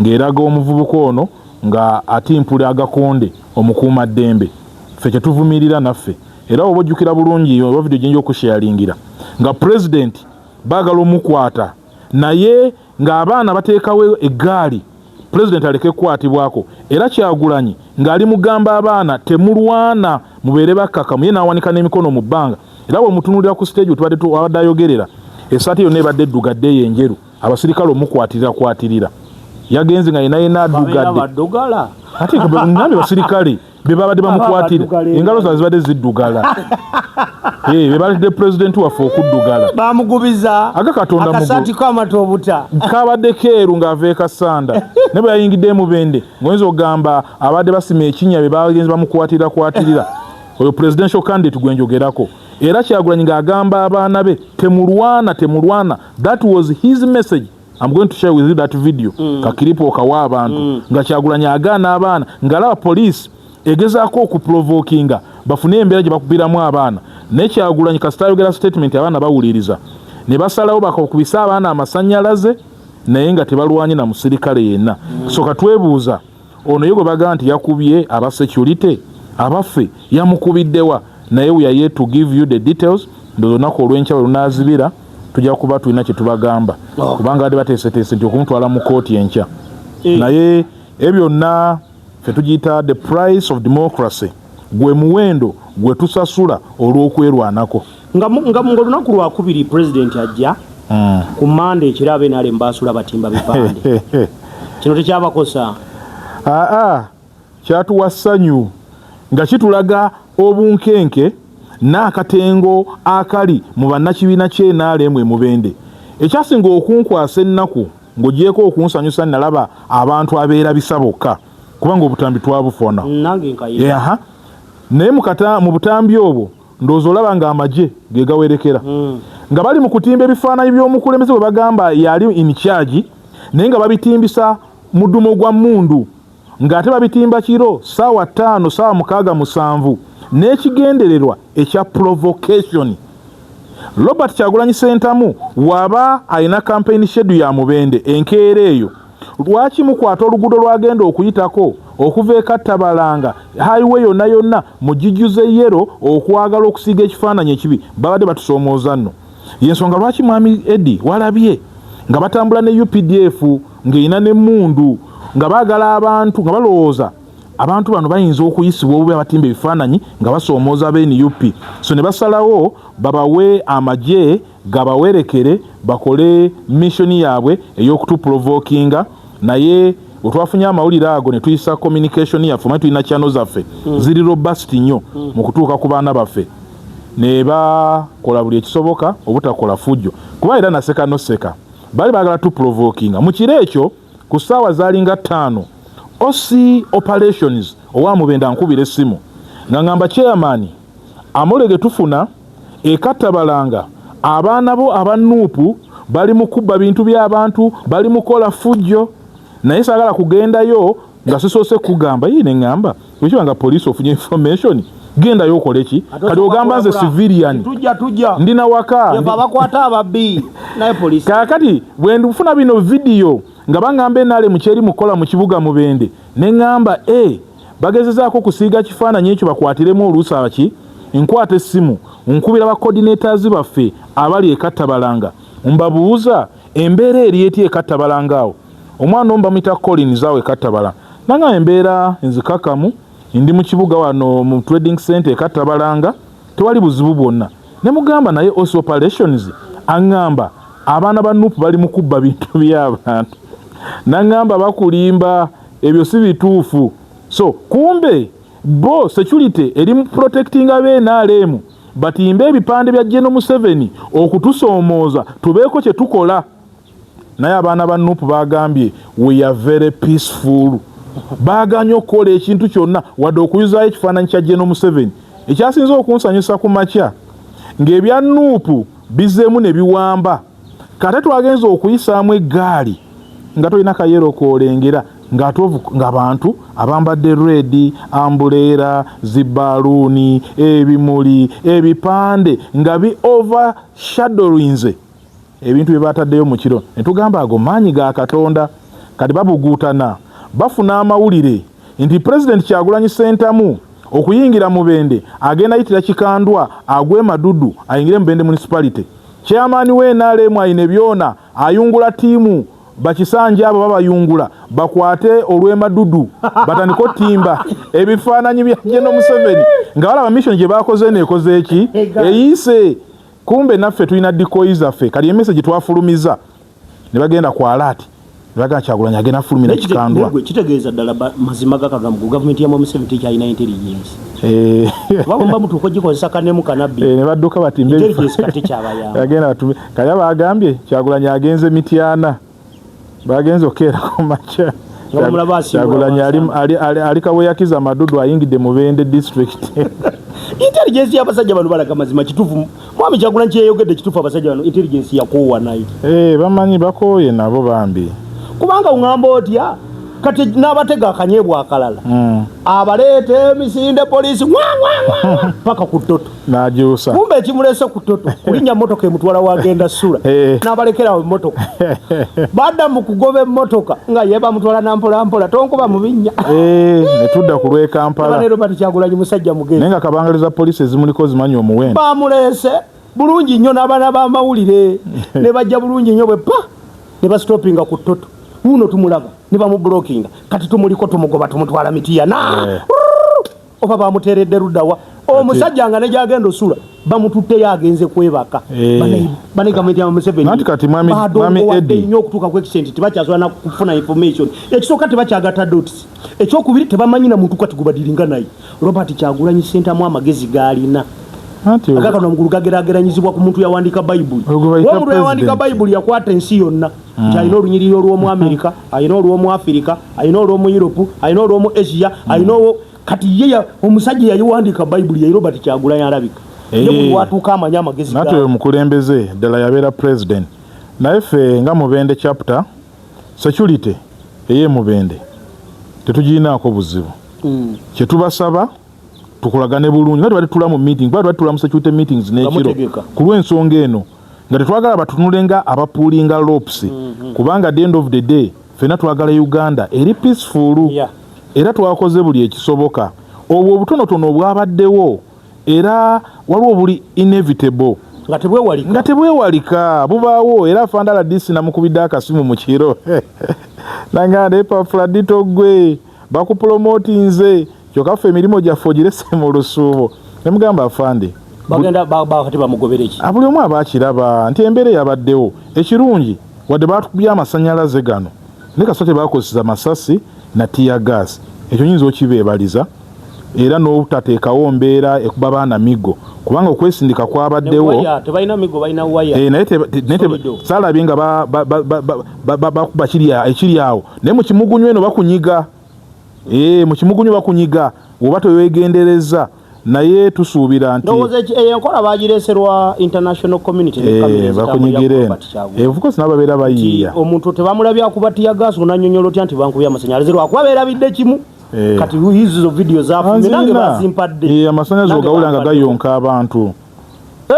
ng'eraga omuvubuka ono nga atimpula agakonde omukuumaddembe. Ffe kyetuvumirira naffe, era oba ojjukira bulungi oba video gyenja okusharingira nga president baagala omukwata, naye ng'abaana bateekawo eggaali president aleke kukwatibwako, era Kyagulanyi ng'ali mugamba abaana temulwana, mubeere bakkakamu, ye n'awanika n'emikono mu bbanga. Era bwemutunuulira ku stage wetubadde wabadde ayogerera, essaati yonna ebadde eddugadde eyo enjeru, abasirikale omukwatirira kwatirira yagenze nga yena yena babeera adduggadde. Baddugala. Ate ngambye basirikale be babadde bamukwatira Abaddugala engalo zaabwe zibadde ziddugala. Eh, be baletedde pulezidenti waffe okuddugala. Bamugubiza. Aga Katonda akasaati kamata obuta. Kabadde keeru ng'ava e Kasanda, naye bwe yayingidde Mubende ng'oyinza okugamba abadde basima ekinnya be bagenzi bamukwatira kwatirira oyo presidential candidate gwe njogerako. Era Kyagulanyi ng'agamba abaana be temulwana, temulwana. That was his message. I'm going to share with you that video, kakiripu okawa abantu, nga Kyagulanyi agaana abaana ng'alaba poliisi egezaako okuprovokinga bafune embeera gye bakubiramu abaana. Naye Kyagulanyi kasita ayogera statement, abaana bawuliriza ne basalawo bakakubisa abaana amasannyalaze, naye nga tebalwanye na musirikale yenna. So katwebuuza ono ye gwe bagamba nti yakubye aba security abaffe yamukubiddewa? Naye we are yet to give you the details. Ndowooza olunaku olw'enkya bwe lunaazibira tujja kuba tulina kye tubagamba, kubanga badde bateeseteese nti okumutwala mu kooti enkya. Naye ebyo byonna ffe tugiyita the price of democracy, gwe muwendo gwe tusasula olw'okwerwanako. Nga olunaku lwakubiri president ajja ku Mande ekiro, abenalem basula batimba bipande. Kino tekyabakosa? Aa, kyatuwa ssanyu nga kitulaga obunkenke. N'akatengo akali mu bannakibiina kya nrm e Mubende. Ekyasinga okunkwasa ennaku, ng'ogyeko okunsanyusa, nalaba abantu abeerabisa bokka, kubanga obutambi twabufuna. Nange nkaye. Aha, naye mu butambi obwo ndowooza olaba nga amagye ge gawerekera nga bali mu kutimba ebifaananyi by'omukulembeze bwe bagamba yali in charge, naye nga babitimbisa mudumo gwa mundu, ng'ate babitimba kiro saawa 5, saawa 6, 7, n'ekigendererwa ekya provocation. Robert Kyagulanyi Sentamu waba alina campaign schedule ya Mubende enkeera eyo, lwaki mukwata oluguudo lwagenda okuyitako okuva e Kattabalanga, highway yonna yonna mugijjuze yellow okwagala okusiiga ekifaananyi ekibi? Babadde batusoomooza nno. Yensonga lwaki mwami Edi walabye nga batambula ne UPDF ng'erina n'emmundu, nga baagala abantu, nga balowooza abantu bano bayinza okuyisibwa obubi abatimba ebifaananyi nga basoomooza ba NUP. So ne basalawo babawe amagye gabawerekere bakole mission yaabwe ey'okutuprovokinga. Naye wetwafunye amawulire ago ne tuyisa communication yaffe, omanyi tulina channel zaffe ziri robust nnyo mu kutuuka ku baana baffe, ne bakola buli ekisoboka obutakola fujjo, kuba era naseka noseka baali baagala tuprovokinga. Mu kiro ekyo ku ssaawa zaalinga 5, OC operations owa Mubende ankubira essimu nga ngamba, "Chairman, amawulire ge tufuna ekattabalanga, abaana bo aba NUP bali mu kubba bintu by'abantu, bali mu kukola fujjo, naye saagala kugendayo nga sisoose kugamba." Ye neŋŋamba, bwekiba nga poliisi ofunye information, gendayo okole ki? Kati ogamba nze civilian. Tujja, tujja. Ndina waka. Yeva abakwata ababbi naye poliisi. Kaakati bwe nfuna bino vidiyo nga baŋŋamba enaale kyeri mukola mu kibuga Mubende, ne ŋŋamba e bagezezaako okusiiga kifaananyi ekyo bakwatiremu oluusi ki. Nkwata essimu, nkubira ba coordinators baffe abali ekattabalanga, mbabuuza embeera eri etya ekattabalanga awo. Omwana omu bamuyita Collins awo ekattabala nanga, embeera nzikakamu, ndi mu kibuga wano mu trading center ekattabalanga, tewali buzibu bwonna. Ne mugamba, naye OC operations aŋŋamba abaana ba NUP bali mu kubba bintu by'abantu. Naŋŋamba bakulimba, ebyo si bituufu. So kumbe bo security eri mu protecting abe NRM batimbe ebipande bya General Museveni okutusoomooza tubeeko kye tukola. Naye abaana ba NUP bagambye, "We are very peaceful." Baganye okukola ekintu kyonna wadde okuyuzaayo ekifaananyi kya General Museveni. Ekyasinze okunsanyusa, ku makya ng'ebya NUP bizzeemu ne biwamba kate twagenza okuyisaamu eggaali nga tolina ka yellow koolengera, ng'abantu abambadde red, umbrella, zibaaluuni, ebimuli, ebipande nga bi overshadowinze ebintu bye bataddeyo mu kiro. Ne tugamba ago maanyi ga Katonda. Kati babuguutana bafuna amawulire nti Pulezidenti Kyagulanyi Sentamu okuyingira Mubende agenda yitira Kikandwa, agwe Madudu, ayingire Mubende municipality. Chairman we NRM ayine byona ayungula tiimu bakisanja abo babayungula bakwate olw'emadudu batandike otimba ebifaananyi bya General Museveni nga balaba mission gye bakoze neekoze eki eyiise. Kumbe naffe tulina decoy zaffe. Kali emessage twafulumiza ne bagenda ku alert ne bagamba Kyagulanyi agenda fulumira Kikandwa. Kitegeeza ddala mazima gakagambo ku gavumenti ya Museveni tekyalina intelligence. Kuba bwe muba mutuuka ogikozesa kanemu kanabbi. Ne badduka batimbe. Intelligence kati kyabayamba. Agenda batume kali abagambye Kyagulanyi agenze Mityana, bagenze okukeera ku makya. Nga bamulaba asiibula. Kyagulanyi wasanga. Ali Kaweyakiza Madudu, ayingidde Mubende district. Intelligence y'abasajja bano balaga mazima kituufu. Mwami Kyagulanyi kyeyogedde kituufu, abasajja bano intelligence yakoowa nayo. Bamanyi bakooye nabo bambi. Kubanga oŋŋamba otya kati n'abatega akanyeebwa akalala abaleeta emisinde poliisi ngwa, ngwa, ngwa, ngwa, paka ku ttoto. N'agyusa. Kumbe ekimuleese ku ttoto kulinnya motoka emutwala wagenda sula. N'abalekerawo emmotoka, badda mu kugoba emmotoka nga ye bamutwala nampolampola, tonkuba mu binnya. Ne tudda ku lw'e Kampala. Ne Robert Kyagulanyi musajja mugezi. Naye nga kabangaliza poliisi ezimuliko zimanyi omuwendo. Bamuleese bulungi nnyo n'abaana b'amawulire ne bajja bulungi nnyo bwe pa ne basitopinga ku ttoto wuuno tumulaba ne bamubulokinga. Kati tumuliko tumugoba tumutwala Mitiyana. Oba bamuteeredde luddawa omusajja nga ne gyagenda osula bamututteyo agenze kwebaka. Bane gavumenti ya Museveni Anti kati mwami badongowadde Eddie. nnyo okutuuka ku extent tebakyasobola na kufuna information. Ekisooka, tebakyagata dots. Ekyokubiri, tebamanyi na muntu kati gubadiringa naye. Robert Kyagulanyi Sentamu amagezi g'alina. Agakano mugulu gagerageranyizibwa ku muntu yawandiika Bayibuli. Omuntu yawandiika Bayibuli yakwata ensi yonna hmm. nti alina olunyiriri olw'omu Amerika, alina olw'omu Afirika, alina olw'omu Europe, alina olw'omu Asia, alina kati ye omusajja yayiwandiika Bayibuli ye Robert Kyagulanyi alabika ye buli eh. watuuka amanyi amagezi. Nate oyo mukulembeze ddala yabeera president, naye ffe nga Mubende chapter security ey'e Mubende tetugirinaako buzibu. Kyetubasaba tukolagane bulungi nga tebali tutula mu meeting, kuba tebali tutula mu security meetings n'ekiro ku lw'ensonga eno nga tetwagala batunule nga abapuulinga lopes, kubanga at the end of the day ffenna twagala Uganda eri peaceful. Era twakoze buli ekisoboka obwo obutonotono obwabaddewo, era waliwo obuli inevitable nga tebwewalika, nga tebwewalika bubaawo. Era afande RDC namukubidde akasimu mu kiro nangamba, "Epafradito, gwe bakupromotinze, kyokka ffe emirimu gyaffe ogirese mu lusuubo." Nemugamba, "Afande." Bagenda kati bamugobere ki? Buli omu aba akiraba nti embeera eyabaddewo ekirungi wadde batukubye amasanyalaze gano, naye kasita tebakozesa masasi na tear gas, ekyo nyinza okibeebaliza, era n'obutateekawo mbeera ekuba baana miggo, kubanga okwesindika kwabaddewo. Tebalina migo, balina waya. Eh, naye saalabye nga bakuba ekiri awo, naye mu kimugunyu eno bakunyiga. Eh, mu kimugunyu bakunyiga oba teweegendereza, naye tusuubira nti Ndowooza eyo enkola bagireeserwa international community ne kamera ezitambulira bakunyigira ku eno. Robert Kyagulanyi. Of course nabo babeera bayiiya. Nti omuntu tebamulabye akuba tear gas, onannyonnyola otya nti bankubye amasanyalaze? Lwakuba beerabidde kimu. Kati hizo video zafumye, nange Anzirina. bazimpadde. Amasanyalaze Nange ogawulira nga bampadde. gayonka abantu, Eh?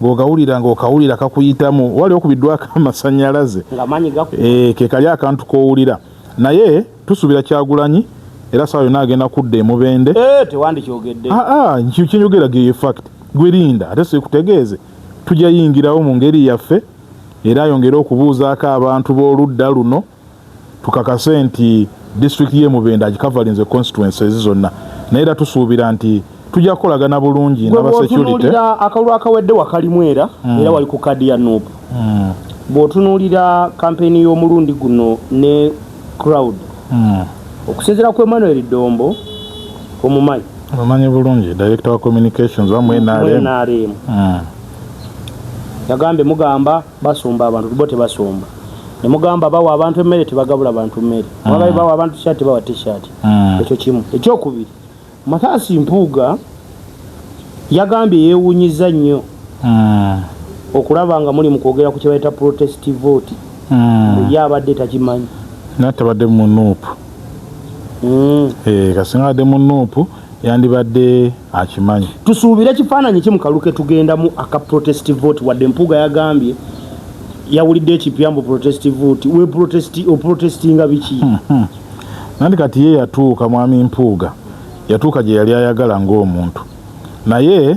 ng'ogawulira ng'okawulira kakuyitamu, wali okubiddwako amasanyalaze. Nga maanyi gaku Ke kali akantu k'owulira, naye tusuubira Kyagulanyi era saawa yonna agenda kudda emubende. Eh, tewandikyogedde. Aa, kyenjogera ge fact, gwerinda ate sikutegeeze, tujja yingirawo mu ngeri yaffe era ayongere okubuuzaako abantu b'oludda luno, tukakase nti disitulikiti y'e Mubende agikavalinze constituencies zonna, naye era tusuubira nti tujja kukolagana bulungi Gwe n'aba security. Bw'otunuulira akalulu akawedde wakalimu era wali ku kadi ya NUP. Bw'otunuulira kampeyini y'omulundi guno ne crowd, okusinziira ku Emmanuel Dombo, omumanyi? Omanyi bulungi, director wa communications wa mu NRM. NRM. Yagambye mugamba basomba abantu, bo tebasomba, ne mugamba bawa abantu emmere, tebagabula bantu mmere. Mugabe bawa abantu t-shirt, bawa t-shirt. Ekyo kimu. Ekyokubiri, Mathias Mpuuga yagambye yeewuunyiza nnyo okulaba nga muli mu kwogera ku kye bayita protest vote. Ye abadde takimanyi. Naye tabadde mu NUP. Eh, kasinga abadde mu NUP yandibadde akimanyi. Tusuubire ekifaananyi ki mu kalulu ke tugendamu aka protest vote, wadde Mpuuga yagambye yawulidde ekipya mbu protest vote? We protest, oprotestinga biki? Nandi kati ye yatuuka, mwami Mpuuga yatuuka gye yali ayagala ng'omuntu, naye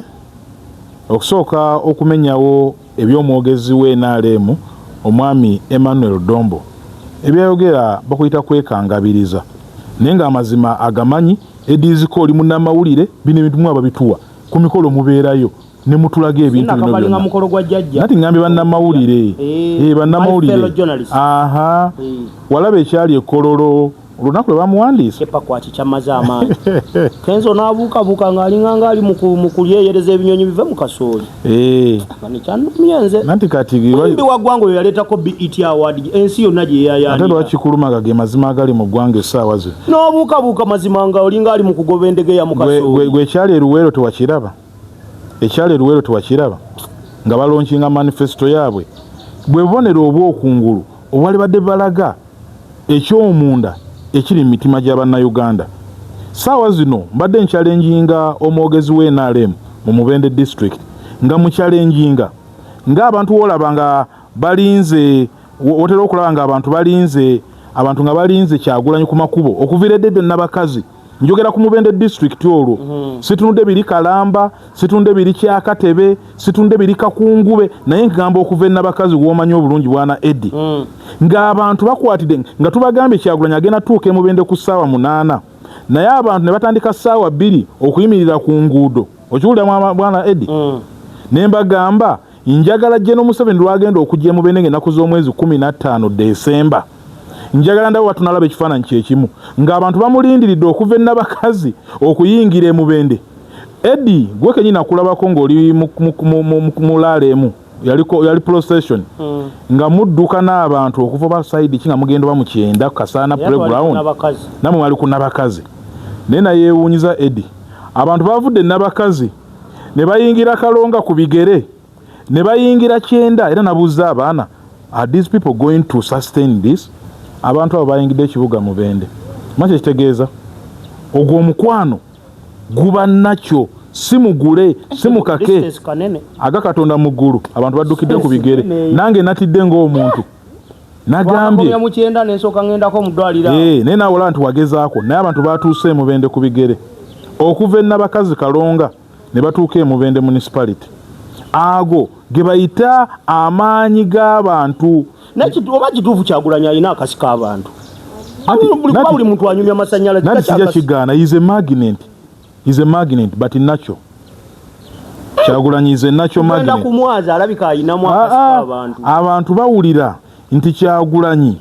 okusooka okumenyawo eby'omwogezi w'NRM omwami Emmanuel Dombo ebyayogera, bakuyita kwekangabiriza, naye ng'amazima agamanyi ediziko oli munnamawulire, bino ebintu mwe ababituwa ku mikolo mubeerayo ne mutulaga ebintu bino Sinakavalinga byonna. mukolo gwa jjajja. Nati ngambye bannamawulire. Eh, Bannamawulire. my fellow journalists. Aha. Walaba ekyali ekololo olunaku lwe bamuwandiisa. Kepa kwaki kyamaze amaanyi, Kenzo n'abuukabuuka ng'alinga nga ali mu kulyeyereza ebinyonyi bive mu kasooli. Nga nekyannumye nze. Nanti kati muyimbi wa ggwanga oyo yaleetako BET Award ensi yonna gye Ate yeyayaanira. lwakikuluma nga ge mazima agali mu ggwanga essaawa zino. N'obuukabuuka mazima nga olinga ali mu kugoba endegeya mu kasooli. Gwe ekyali eruweero tewakiraba? Ekyali eruweero tewakiraba nga balaunchinga manifesto yaabwe? Bwe bubonero obwokungulu obwali badde balaga ekyomunda ekiri mu mitima gy'abannayuganda. Saawa zino mbadde nchallenginga omwogezi wa NRM mu Mubende district, nga muchallenginga ng'abantu woolaba nga balinze, wotera okulaba nga abantu balinze, abantu nga balinze Kyagulanyi ku makubo okuviira edde n'abakazi. Njogera ku Mubende district olwo, situnudde biri Kalamba, situnudde biri Kyakatebe, situnudde biri Kakungube, naye nkugamba okuva enabakazi womanyi obulungi bwana Edi, ng'abantu bakwatidde nga tubagambye Kyagulanyi agenda tuuka emubende ku ssaawa 8, naye abantu ne batandika ssaawa 2 okuyimirira ku nguudo. Okiwulira bwana Edi? Ne mbagamba njagala General Museveni lwagenda okujja emubende ng'ennaku z'omwezi 15 Desemba, njagala ndabo batunalaba ekifaananyi kyekimu ng'abantu bamulindiridde okuva ennabakazi okuyingira emubende. Eddy, gwe kenyini nakulabako ng'oli mu laala emu yali procession nga mudduka n'abantu okuva ba side ki nga mugenda oba mu kyenda ku Kasaana playground, namwe mwali ku Nabakazi. Naye nayeewuunyiza Eddy, abantu bavudde Nabakazi ne bayingira Kalonga ku bigere ne bayingira Kyenda. Era nabuuza abaana, "Are these people going to sustain this?" Abantu abo bayingidde ekibuga Mubende. Maki ekitegeeza ogwo omukwano guba nakyo, si mugule si mukake aga Katonda mu ggulu. Abantu baddukidde ku bigere, nange natidde ng'omuntu nagambye naye nawe olaba nti wagezaako. Naye abantu batuuse emubende ku bigere okuva Ennabakazi Kalonga ne batuuka Emubende municipality. Ago ge bayita amaanyi g'abantu. Oba kituufu Kyagulanyi alina akasi k'abantu, buli muntu anyumya amasanyalaze. Nati sijja kigaana, is a magnet, is a magnet, but nakyo Kyagulanyi is a natural magnet. Kumwaza alabika ayinamu akasi k'abantu. Abantu bawulira nti Kyagulanyi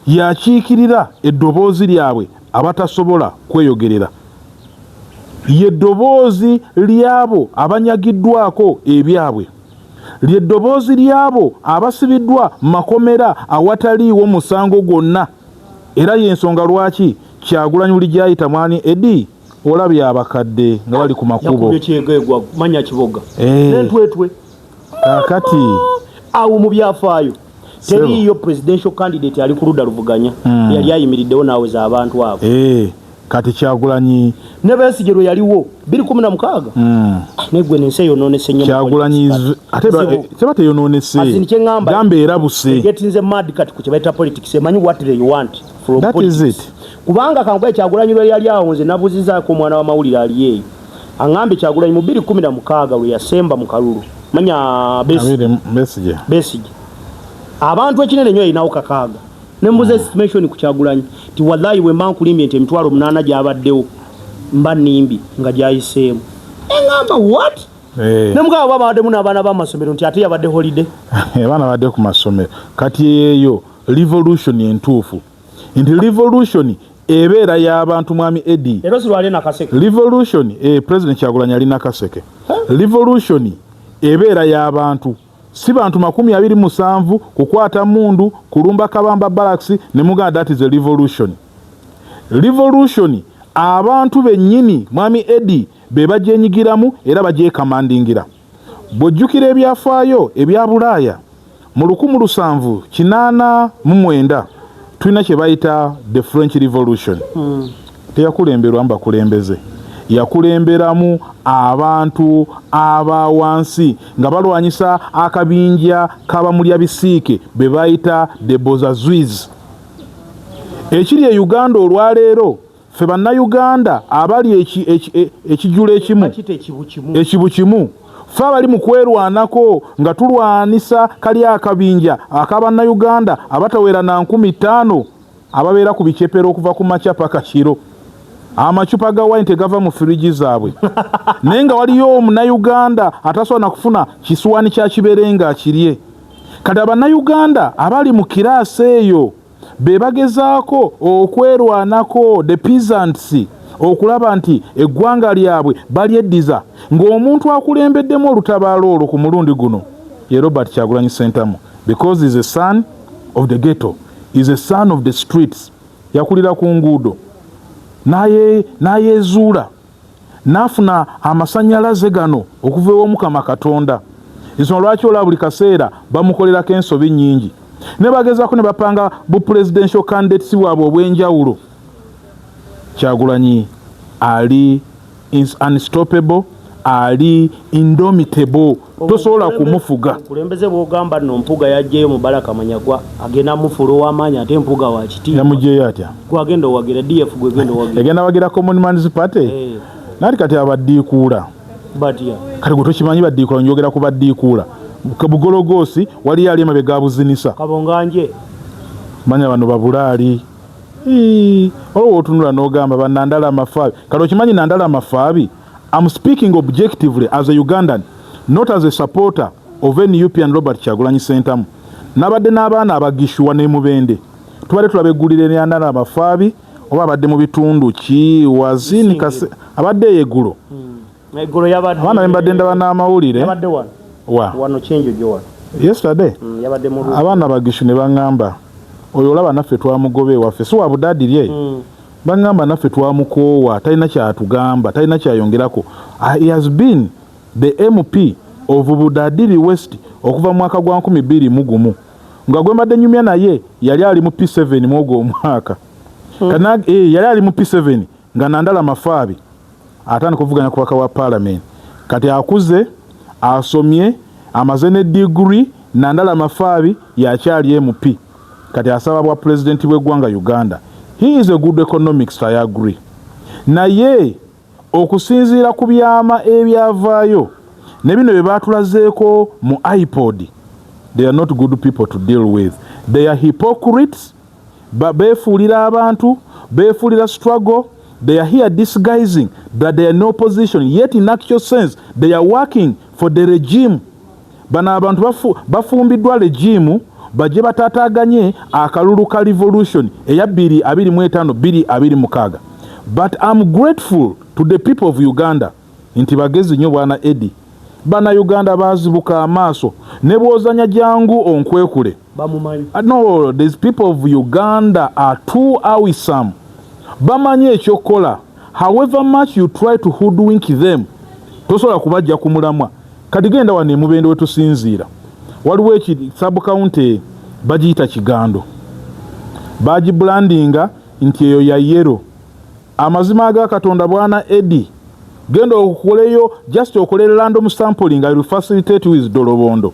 yakiikirira eddoboozi lyabwe abatasobola kweyogerera, ye ddoboozi lyabo abanyagiddwako ebyabwe, lye ddoboozi lyabo abasibiddwa makomera awataliiwo musango gwonna. Era yensonga lwaki Kyagulanyi buli gyayita, mwani Eddy, olabye abakadde nga bali ku makubo. Manya Kiboga nentwetwe. Kakati awo mu byafaayo teriiyo presidential candidate ali ku ludda luvuganya yali ayimiriddewo naaweza abantu abo. Kati Kyagulanyi ne Besigye lwe yaliwo 2016 negwe nensi eyononese nnyo. Kyagulanyi ate teba teyononese. Kyeŋŋamba gamba erabuse. Getinze mad kati ku kyebayita politics, emanyi what they want from That is politics. it. Kubanga kankuwe, Kyagulanyi lwe yali awo, nze nabuzizaako omwana w'amawulire ali eyo, aŋŋambye Kyagulanyi mu 2016 lwe yasemba mu kalulu, manya Besigye. Besigye, abantu ekinene nnyo yalinawo 6,000. Nembuza estimation ku Kyagulanyi ti wallahi bwe mba nkulimbye nti 8,000 gyabaddewo, mba nnimbi nga gyayiseemu. Eŋŋamba what? Nemugaba babaddemu n'abaana b'amasomero nti ate yabadde holiday. Abaana badde ku masomero. Kati eyo revolution entuufu, nti revolution ebeera y'abantu, mwami Eddy. Era sirwali Nakaseke. Revolution, President Kyagulanyi ali Nakaseke. Revolution ebeera y'abantu, si bantu 27 kukwata mundu kulumba Kabamba Barracks ne muganda. That is a revolution. Revolution abantu bennyini, mwami Eddy, be bagyenyigiramu era bagyekamandingira. Bw'ojjukira ebyafaayo ebya Bulaaya mu 1789, tulina kye bayita the French Revolution. Teyakulemberwamu bakulembeze, yakulemberamu abantu aba wansi nga balwanyisa akabinja k'abamulya bisiike be bayita the bourgeoisie. Ekiri e Uganda olwaleero, ffe Bannayuganda abali ekijjulo ekimu, Bakita ekibu kimu. Ekibu kimu, ffe abali mu kwerwanako nga tulwanisa kali akabinja ak'Abannayuganda abatawera na 5,000 ababeera ku bicepero okuva ku makya paka kiro, amacupa ga wine tegava mu firiji zaabwe, naye nga waliyo Omunnayuganda atasobola na kufuna kisuwaani kya kiberenga akirye. Kati Abannayuganda abali mu class eyo be bagezaako okwerwanako, the peasants, okulaba nti eggwanga lyabwe balyeddiza, ng'omuntu akulembeddemu olutabaalo olwo ku mulundi guno ye Robert Kyagulanyi Sentamu, because is a son of the ghetto, is a son of the streets. Yakulira ku nguudo n'ayezuula n'afuna amasanyalaze gano okuva ew'Omukama Katonda. Ensonga lwaki olaba buli kaseera bamukolerako ensobi nnyingi, ne bagezaako ne bapanga bu presidential candidates bwabwe obw'enjawulo, Kyagulanyi ali unstoppable, ali indomitable, tosobola kumufuga. Obukulembeze bwogamba nno Mpuga yajjayo Mubaraka Manyagwa, agenda mufuula ow'amaanyi, ate Mpuga wa kitiibwa. Yamugyeyo atya? Gwagenda owagira DF, gwegenda owagira. Egenda wagira Common Man's Party. Nati kati abaddiikuula Batya? Kati gwe tokimanyi baddiikuula? Njogera ku baddiikuula Bugologoosi, waliyo ali emabega abuzinisa. Kabonganje. Manya bano babulaali. Olwo wotunula n'ogamba banandala amafaabi. Kati okimanyi Nandala Amafaabi, am speaking objectively as a Ugandan, not as a supporter of NUP and Robert Kyagulanyi Sentamu. Nabadde n'abaana abagishuwa ne Mubende, tubadde tulaba eggulire lya Nandala Amafaabi, oba abadde mu bitundu ki wazini. Isingiro. Abadde eyo eggulo. Eggulo yabadde Abaana bembadde ndaba n'amawulire. Yabadde wano. Wa? Wano Kyenjojo wano. Yesterday? Yabadde mu Abaana bagishu ne baŋŋamba, oyo olaba naffe twamugoba ewaffe, si wa Budadiri eyo. Baŋŋamba naffe twamukoowa, talina kyatugamba, talina kyayongerako. He has been the MP of Budadiri West okuva mu mwaka gwa 2001, nga gwe mbadde nyumya naye yali ali mu P7 mwogwo omwaka. Kana, yali ali mu P7 nga Nandala Mafaabi atandika okuvuganya ku bubaka bwa Parliament. Kati akuze, asomye, amaze ne degree, Nandala Mafaabi yakyali MP. Kati asaba bwa pulezidenti bw'eggwanga Uganda. He is a good economics, I agree. Naye okusinziira ku byama ebyavaayo ne bino bye baatulazeeko mu iPod, they are not good people to deal with. They are hypocrites. Beefuulira abantu, beefuulira struggle. They are here disguising that they are in opposition, yet in actual sense they are working for the regime. Bano abantu bafumbiddwa regime bajje bataataaganye akalulu ka revolution eya 2025 2026. But I'm grateful to the people of Uganda nti bagezi nnyo. Bwana Edi, Bannayuganda baazibuka amaaso, ne bw'ozanya jangu onkwekule Bamumanyi. No, these people of Uganda are too awesome. Bamanyi ekyokukola. However much you try to hoodwink them, tosobola kubajja ku mulamwa. Kati genda wano emubende wetusinziira, waliwo eki sub county bagiyita Kigando, bagibrandinga nti eyo ya yellow. Amazima aga Katonda, bwana Edi, genda okoleyo, just okole random sampling, I will facilitate with Dolobondo,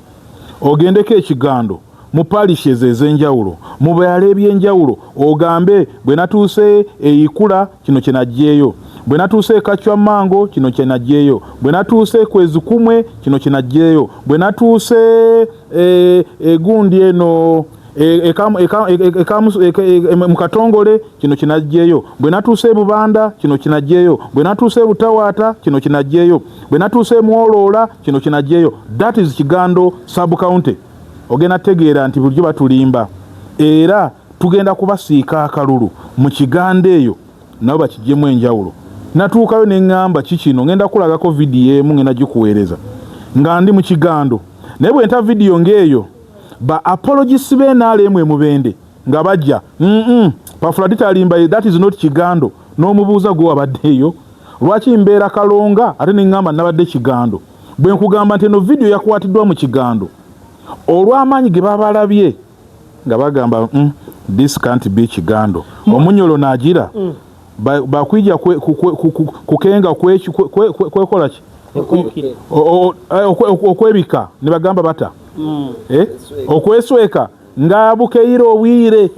ogendeko Ekigando mu parishes ez'enjawulo, mu byalo ebyenjawulo, ogambe bwe natuuse eikula kino kye naggyeyo, bwe natuuse ekacwa mango kino kye naggyeyo, bwe natuuse kwezikumwe kino kye naggyeyo, bwe natuuse egundi eno mu Katongole kino kinaggyeyo, bwe natuuse e Bubanda kino kinaggyeyo, bwe natuuse e Butawaata kino kinaggyeyo, bwe natuuse e Mwoloola kino kinaggyeyo. That is Kigando sub county. Ogenda tegeera nti bulijjo batulimba, era tugenda kubasiika akalulu mu Kigando eyo nabo bakiggyemu enjawulo. Natuukayo ne ŋŋamba kikino, ŋŋenda kulagako vidiyo emu, ŋŋenda gikuweereza nga ndi mu Kigando. Naye bwe nta vidiyo ng'eyo, ba apologists b'NRM emubende nga bajja, Pafladito alimba, that is not Kigando. N'omubuuza, gwe wabadde eyo, lwaki mbeera Kalonga ate ne ŋŋamba nabadde Kigando, bwe nkugamba nti eno vidiyo yakwatiddwa mu Kigando? Olw'amaanyi ge babalabye nga bagamba, this can't be Kigando." Omunyolo n'agira bakwija kukenga kwekola ki, okwebika, ne bagamba bata okwesweka nga bukeire obwire,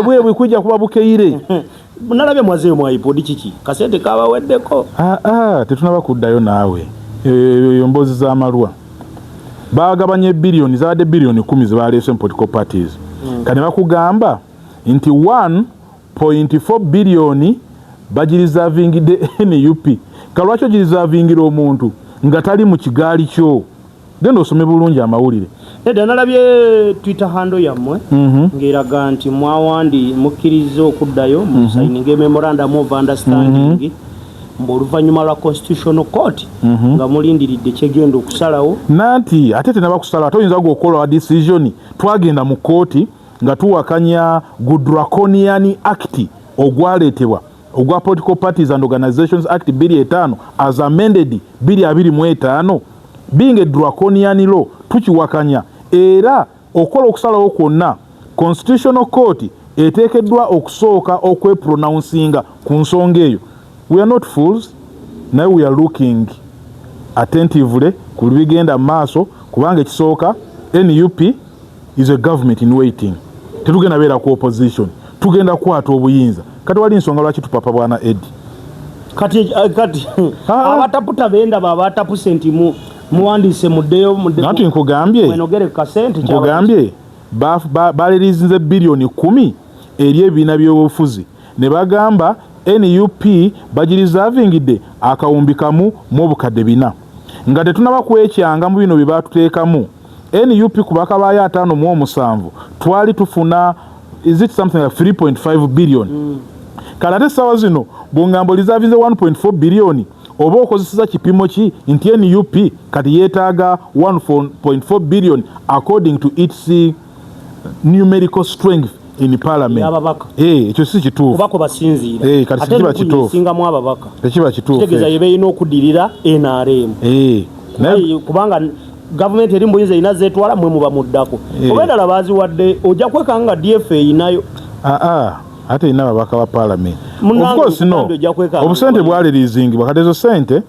bwe bwikujja kuba bukeire. Nalabye mwazeeyo mu iPod, kiki, kasente kabaweddeko? Tetunaba kuddayo naawe. Eyo mboozi z'amalwa. Bagabanya ebbiliyoni, zabadde biliyoni 10 zebaleese mu political parties. Kati bakugamba nti 1.4 biliyoni bagireservingidde NUP. Kalwaki ogireservingira omuntu nga tali mu kigaali kyo? Genda osome bulungi amawulire. Nedda, nalabye Twitter handle yammwe ng'eraga nti mwawandi mukkiriza okuddayo mu signing memorandum of understanding, mbu oluvannyuma lwa Constitutional Court, nga mulindiridde kyegenda okusalawo. Nanti ate tenaba kusalawo, ate oyinza gwe okukola decision. Twagenda mu kooti nga tuwakanya gu draconian act ogwaleetebwa ogwa Political Parties and Organizations Act 25 as amended 2025, being a draconian law. Tukiwakanya, era okukola okusalawo kwonna, Constitutional Court eteekeddwa okusooka okwepronouncinga ku nsonga eyo. We are not fools, naye we are looking attentively ku bigenda mu maaso, kubanga ekisooka, NUP is a government in waiting. Tetugenda beera ku opposition, tugenda kukwata obuyinza. Kati wali nsonga lwaki tupapa, bwana Edi. Kati abataputa bendaba abatapuse nti muwandiise muddeyo. Nanti nkugambye. Mwenogere ku kasente. Nkugambye balirizinze biliyoni 10 eri ebibiina by'obufuzi, ne bagamba NUP bagireservingidde 1,400,000. Nga tetunaba kwekyanga mu bino bye batuteekamu, NUP ku bakabaayo 57 twali tufuna, is it something like 3.5 billion? Kale ate essaawa zino bwongamba oreservinze 1.4 billion, Oba okozeseza kipimo ki nti NUP kati yeetaaga 1.4 billion according to its numerical strength in parliament? Ababaka. Eh, ekyo si kituufu. Kubako basinziira. Eh, kati Ate kiba nupu kituufu. esingamu ababaka. Tekiba kituufu. Kitegeeza Ekyo. ye beerina okudirira NRM. Eh, naye Kubanga gavumenti eri mubuyinza erina zetwala, mwe muba muddako. Oba endala baziwadde, ojja kwekanga nga DF erinayo. Aa, ate erina ababaka ba parliament. Munnange, Of course no. Uganda ojja kwekanga. Obusente bwalirizingibwa. Kati ezo sente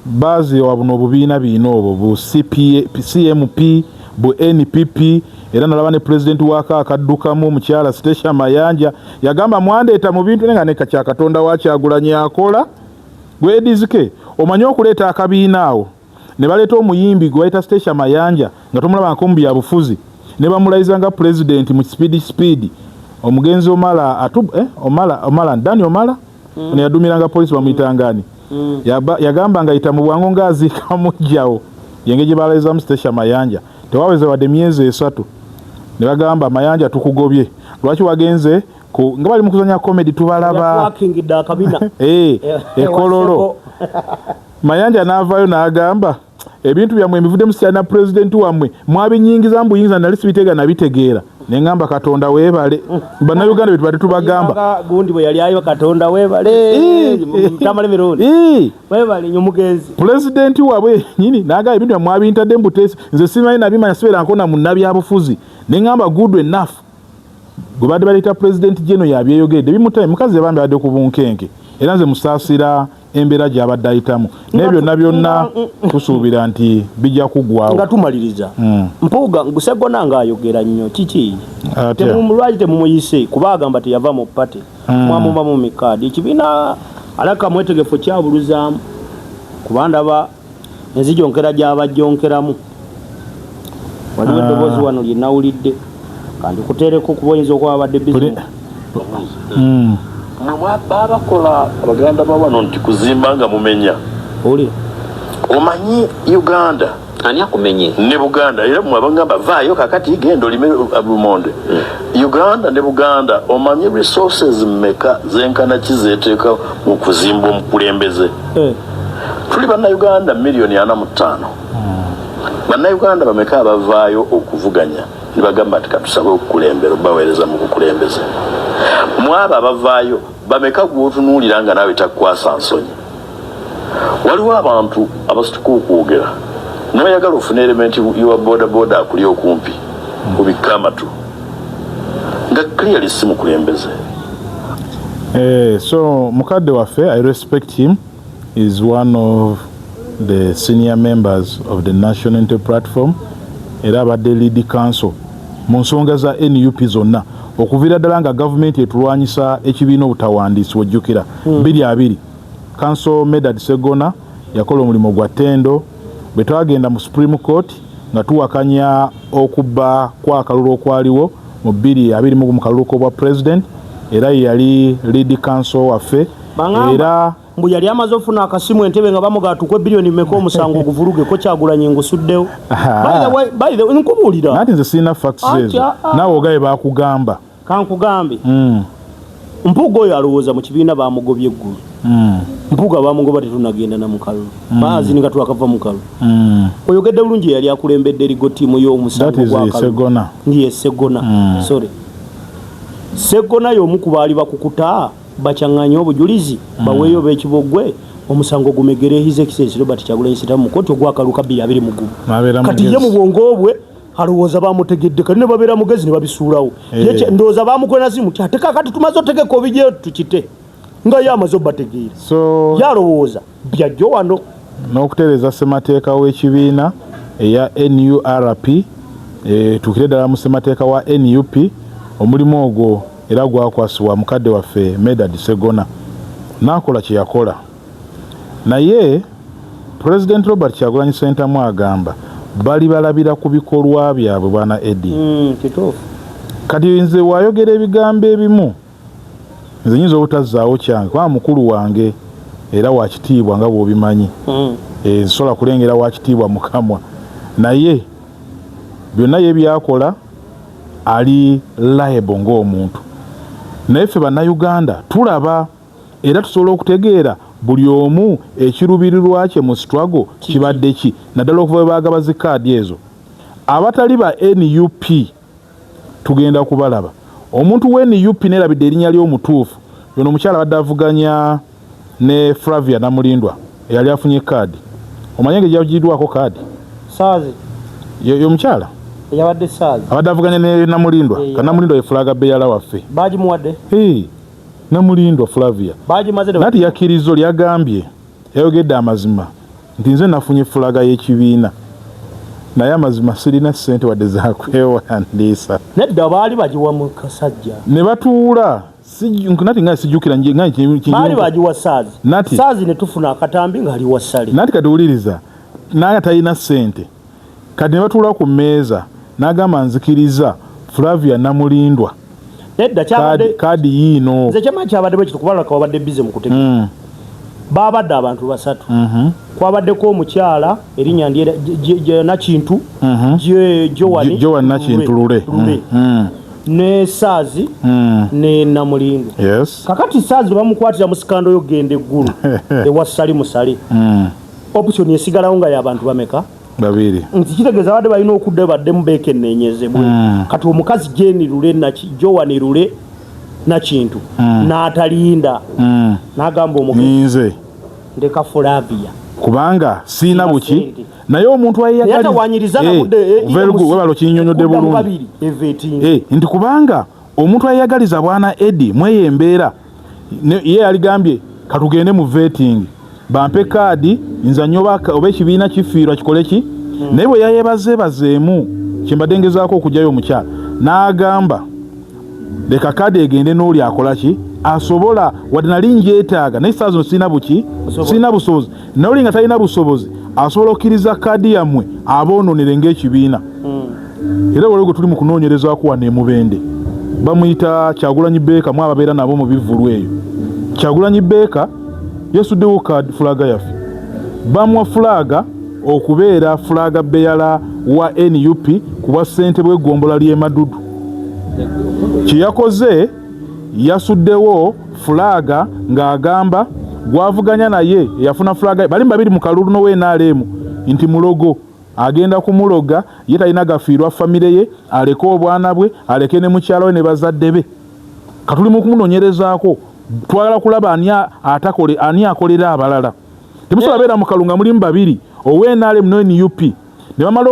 baziwa buno obubiina biina obwo bu CPA, CMP, bu NPP. Era nalaba ne pulezidenti waako akaddukamu, omukyala Stecia Mayanja, yagamba mwandeeta mu bintu, naye nga ne kakyakatonda wakyagulanyi akola gwedizike. Omanyi okuleeta akabiina awo ne baleeta omuyimbi gwe bayita Stecia Mayanja nga tomulabangako mu byabufuzi, ne bamulayiza nga pulezidenti mu speed speed. Omugenzi Omala atu, eh, Omala, Omala Dani Omala ono yadumiranga polisi, bamuyitangani, yagamba nga yita mu bwangu ng'aziika mujjawo. Yengeri gye balayizamu Stecia Mayanja, tewaweze wadde myezi 3 ne bagamba, "Mayanja, tukugobye. Lwaki wagenze nga bali mu kuzanya comedy?" Tubalaba. Yakingidde akabina. Eh, ekololo. Mayanja n'avaayo n'agamba, "Ebintu byammwe mbivuddemu, sikyalina pulezidenti wammwe, mwabinyingiza mbuyinza, nali sibiteega nabitegeera." Ne ŋŋamba, "Katonda weebale." Bannayuganda bye tubadde tubagamba. Nga gundi bwe yali ayo, "Katonda weebale." Tamale Mirundi. Weebale nyo mugenzi. Pulezidenti waabwe nyini n'agamba, "Ebintu byammwe mwabintadde mbuteesi, nze simanyi nabimanya, sibeera nkona munnabyabufuzi." Ne ŋŋamba, "Good enough." Gwe badde baleeta pulezidenti geno yabyeyogeredde bimutaye. Mukazi yabambi abadde ku bunkenke, era nze musaasira embeera gy'abadde ayitamu, naye byonna byonna tusuubira nti bijja kuggwawo. Nga tumaliriza, Mpuuga Segona ng'ayogera nnyo kiki? Atya? Lwaki temumuyise? Kuba agamba teyava mu party. Mwamuba mu mikaadi ekibiina, alaka mwetegefu kyabuluzaamu, kuba ndaba enzijonkera gyabajjonkeramu. Waliwo eddoboozi wano lye nawulidde, kandi kuteereko, kuba oyinza okuba abadde bizibu. Mwe babakola abaganda ba wano nti kuzimba nga mumenya. Owulira? Omanyi Uganda Ani akumenye? ne Buganda, era mwe abagamba vaayo kakati genda olime lumonde. Uganda ne Buganda, omanyi resources mmeka zenkana ki zeteeka mu kuzimba omukulembeze? Tuli Bannayuganda miliyoni 45. Bannayuganda bameka abavaayo okuvuganya ne bagamba nti katusabe okukulembera, obaweereza mu bukulembeze? Mwabo abavaayo, bameka gwotunuulira nga naawe takukwasa nsonyi? Waliwo abantu abasituka okwogera noyagala ofuna element wa boda boda akuli okumpi obikka amatu nga clearly si mukulembeze. Eh, so mukadde waffe, I respect him, is one of the senior members of the National Unity Platform, era abadde lead counsel mu nsonga za NUP zonna okuviira ddala nga gavumenti etulwanyisa ekibiina obutawandiisi. Wojjukira 2020, Counsel Medard Segona yakola omulimu gwa ttendo bwe twagenda mu Supreme Court nga tuwakanya okubba kw'akalulu okwaliwo mu 2021 mu kalulu k'obwa president, era ye yali lead counsel waffe. Baŋŋamba Era mbu yali amaze ofuna akasimu entebe nga bamugaa tukwe biliyoni meka omusango oguvulugeko Kyagulanyi ngusuddewo. By the way, nkubuulira. Nanti nze sirina facts Anti, ezo. ah, ah. Naawe ogaye bakugamba. Kankugambe. Mpuuga oyo alowooza mu kibiina bamugobye eggulu. Mpuuga bamugoba tetunagenda na mukalulu, baazini nga twakava mukalulu. Oyogedde bulungi, yali akulembedde legal team y'omusango That is gw'akalulu. Segona. Ndiye Segona, sorry, Segona y'omu ku baali bakukuta bakyaŋŋanye obujulizi baweeyo b'ekibogwe omusango gumegere His Excellency Robert Kyagulanyi Ssentamu mu kooti ogwakaluka 2021. Nabeera Kati ye mugezi. mu bwongo bwe alowooza bamutegedde, kati ne babeera mugezi ne babisuulawo. Eh. Ndowooza bamukwena simu ti ate kakati tumaze otegeka obijje tukite nga ye amaze obategeera. So Yalowooza byajjo wano. N'okutereeza ssemateeka w'ekibiina eya NURP, tuukire ddala mu ssemateeka wa NUP. Omulimu ogwo era gwakwasibwa mukadde waffe Medard Segona, n'akola kye yakola. Naye President Robert Kyagulanyi Ssentamu agamba bali balabira ku bikolwa byabwe, bwana Edi. Kituufu. Kati nze wayogera ebigambo ebimu, nze nyinza obutazzaawo kyange kubanga mukulu wange era wakitiibwa nga bw'obimanyi. Eh, nsobola kulengera wakitiibwa mukamwa, naye byonna ye byakola ali liable ng'omuntu. Naye ffe Bannayuganda tulaba era tusobola okutegeera Buli omu ekirubirirwa kye mu struggle kibadde ki, naddala okuva bwe baagaba zi kaadi ezo. Abatali ba NUP tugenda kubalaba. Omuntu wa NUP neerabidde erinnya ly'omutuufu, yono omukyala abadde avuganya ne Flavia Namulindwa eyali afunye kaadi. Omanye engeri gyagiddwako kaadi? Saazi. Y'omukyala eyabadde Saazi abadde avuganya ne Namulindwa. Ka Namulindwa ye flag bearer waffe. Bagimuwadde? Hey, Namulindwa Flavia. Bagimaze. Nati yakkiriza oli yagambye, yayogedde amazima nti nze nafunye fulaga y'ekibiina naye amazima sirina ssente wadde zakwewandiisa. Nedda, baali bagiwa mu kasajja. Ne batuula nati nga sijjukira baali bagiwa Saazi. Nati Saazi ne tufuna akatambi ng'ali wa Ssale. Nati kati wuliriza, naye talina ssente. Kati ne batuula ku mmeeza n'agamba nzikiriza Flavia Namulindwa. Nedda, kyabadde kaadi yiino. Nze kyemanyi kyabadde bwe kitu, kubalaka wabadde bize mu kutegeka. Babadde abantu basatu. Kwabaddeko omukyala erinnya ndyera Nakintu Joan. Joan Nakintu Lule. Lule. Ne Saazi ne Namulindwa. Kakati Saazi bamukwatira mu scandal yogenda eggulu ewa Sali Musale. Option esigalawo nga y'abantu bameka? Babiri. Nti kitegeeza abadde balina okuddayo baddemu beekenneenyezebwe. Kati omukazi Jane Lule, Joan Lule Nakintu n'atalinda n'agamba omukazi ninze ndeka Flavia kubanga siina buki. Naye omuntu ayeyatawanyiriza webalo kinyonyodde bulungi nti kubanga omuntu ayeyagaliza bwana Eddie mweyo embeera ye yaligambye katugende mu vetting bampe kaadi nza nnyo oba ekibiina kifiirwa kikole ki. Naye bwe yayebazeebazeemu kyembadde ngezaako okugyayo omukyala n'agamba leka kaadi egende n'oli akola ki asobola, wadde nali njeetaaga naye saa zino sirina buki, sirina busobozi. Naye oli nga talina busobozi asobola okukkiriza kaadi yammwe aboononere ng'ekibiina. Era waliwo gwe tuli mu kunoonyerezaako wano e Mubende, bamuyita Kyagulanyi Beeka, mu ababeera nabo mu bivvulu eyo. Kyagulanyi Beeka yasuddewo kaadi fulaga yaffe, bamuwa fulaga okubeera flag bearer wa NUP ku bwa ssentebe bw'eggombolola ly'e Madudu. Kye yakoze yasuddewo fulaga ng'agamba gwavuganya naye eyafuna fulaga bali babiri mu kalulu n'owa NRM nti mulogo, agenda kumuloga, ye talina gafiirwa famire ye, aleke obwana bwe, aleke ne mukyala we ne bazadde be. Katuli mu kumunoonyerezaako, twagala kulaba ani atakole, ani akolera abalala. Temusobola beera mu kalulu nga mulimu babiri owa NRM ne NUP ne bamala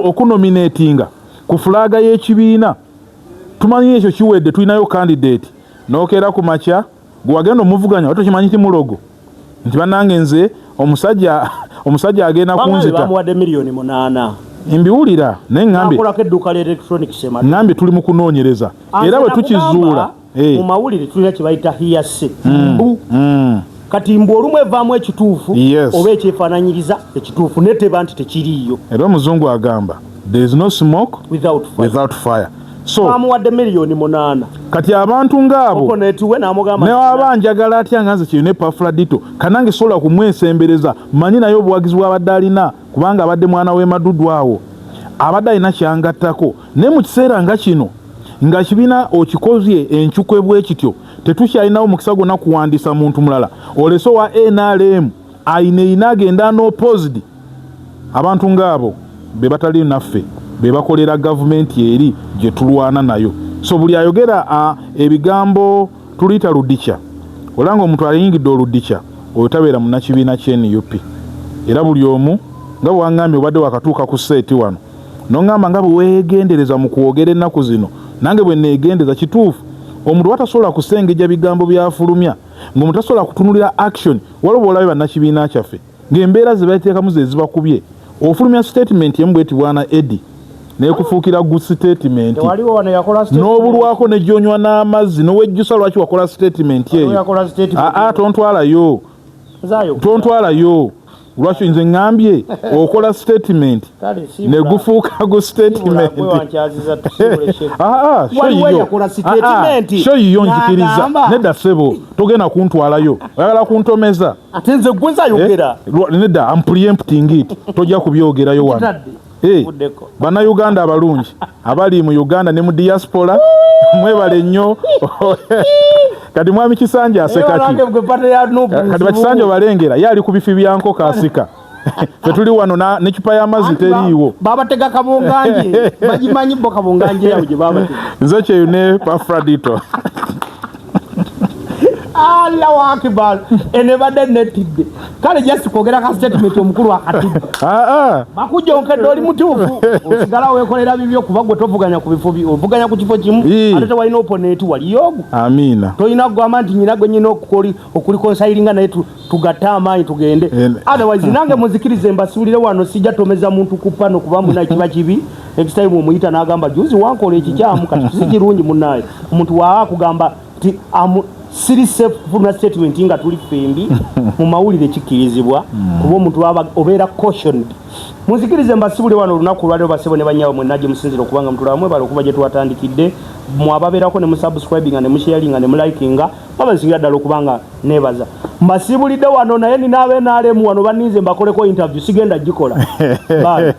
okunominatinga ku fulaga y'ekibiina. Tumanyi ekyo kiwedde, tulinayo candidate n'okeera ku makya gwe wagenda omuvuganya wate okimanyi nti mulogo, nti bannange nze omusajja agenda kunzita. Bamuwadde 8 miliyoni. Mbiwulira naye ŋŋambye akolako edduuka lya electronics. Ŋŋambye tuli mu kunoonyereza era bwe tukizuula Mu mawulire tulina kye bayita hearsay, mbu. Kati mbu olumu evaamu ekituufu oba ekyefaananyiriza ekituufu neteba nti tekiriiyo. Era omuzungu agamba there is no smoke without fire. Without fire. So bamuwadde 8 miliyoni. Kati abantu ngaabo opponent we n'amugamba newaba njagala atya nga nze kirina Epafrodito kanange sobola kumwesembereza, manyi naye obuwagizi bwabadde alina kubanga abadde mwana w'e Madudu awo abadde alina kyangattako. Naye mu kiseera nga kino nga kibiina okikozye encukwe bwe kityo, tetukyalinawo mukisa gwonna kuwandiisa muntu mulala olese owa NRM ayina agenda unopposed. Abantu ngaabo be batali naffe be bakolera gavumenti eri gye tulwana nayo. So buli ayogera ebigambo tuliyita ludica, olanga omuntu ayingidde oludica oyo tabeera munnakibiina kye NUP. Era buli omu nga bwe waŋŋambye obadde wakatuuka ku set wano noŋŋamba nga bwe weegendereza mu kwogera ennaku zino, nange bwe neegendeza. Kituufu, omuntu watasobola kusengejja bigambo byafulumya, ng'omuntu tasobola kutunulira action. Waliwo bwolabe bannakibiina kyaffe ng'embeera ze bateekamu ze zibakubye, ofulumya statement emu bweti bwana Edi nekufuukira gu statement Tewaliwo wano yakola statement. N'obulwako nejonywa n'amazzi n'owejjusa lwaki wakola statement Waliwo eyo. yakola statement. Aa, tontwalayo. Nzaayo. Tontwalayo. Lwaki nze ŋŋambye okola statement Kale, siibula. negufuuka gu Siibula, statement. gwe wankyaziza, tusiibule shit. Aa, show Waliwo yiyo. eyakola statement. Aa, show yiyo njikiriza. N'agamba. Nedda ssebo, togenda kuntwalayo, oyagala kuntomeza. Ate nze gwe nzayogera. Eh, nedda, I'm preempting it, tojja kubyogerayo wano. Kitadde. Eh, Vuddeko. Bannayuganda abalungi abali mu Uganda ne mu diaspora, mwebale nnyo. Kati mwami Kisanja aseka ki? Kati bakisanja obalengera, ye ali ku bifi bya nkoko asika. Ffe tuli wano n'eccupa y'amazzi teriiwo. Babatega kabonganje, bagimanyi bo kabonganje yawe gye babatega. Nze Kyeyune Pafradito. Allahu akbar, eno ebadde nettidde. Kale just kwogera ka statement omukulu akatidde. Bakujonkedde, oli mutuufu, osigala weekolera bibyo kuba gwe tovuganya ku bifo, ovuganya ku kifo kimu, ate tewalina opponent waliyo ogwo. Amiina. Tolina kugamba nti nyina gwe nyina okureconcilinga naye tugatte amaanyi tugende. Otherwise nange muzikirize mbasuulire wano, sijja tomeza muntu ku pano kuba muna kiba kibi. Next time omuyita n'agamba juzi wankola ekikyamu, kati si kirungi munnaye omuntu waa kugamba nti siri safe kufulumya statement nga tuli ffembi mu mawulire, kikkirizibwa kuba omuntu aba obeera cautioned. Munzikirize mbasibule wano olunaku olwaleero, basebo ne bannyabo mwenna gye musinzira okuba nga mutulaba, mwebale okuba gye twatandikidde. Mwababeerako ne musubscribinga ne musharinga ne mulikinga, babasingira ddala okuba nga nebaza. Mbasibulidde wano, naye nina abenaalemu wano baninze mbakoleko interview, sigenda gikola. Bye.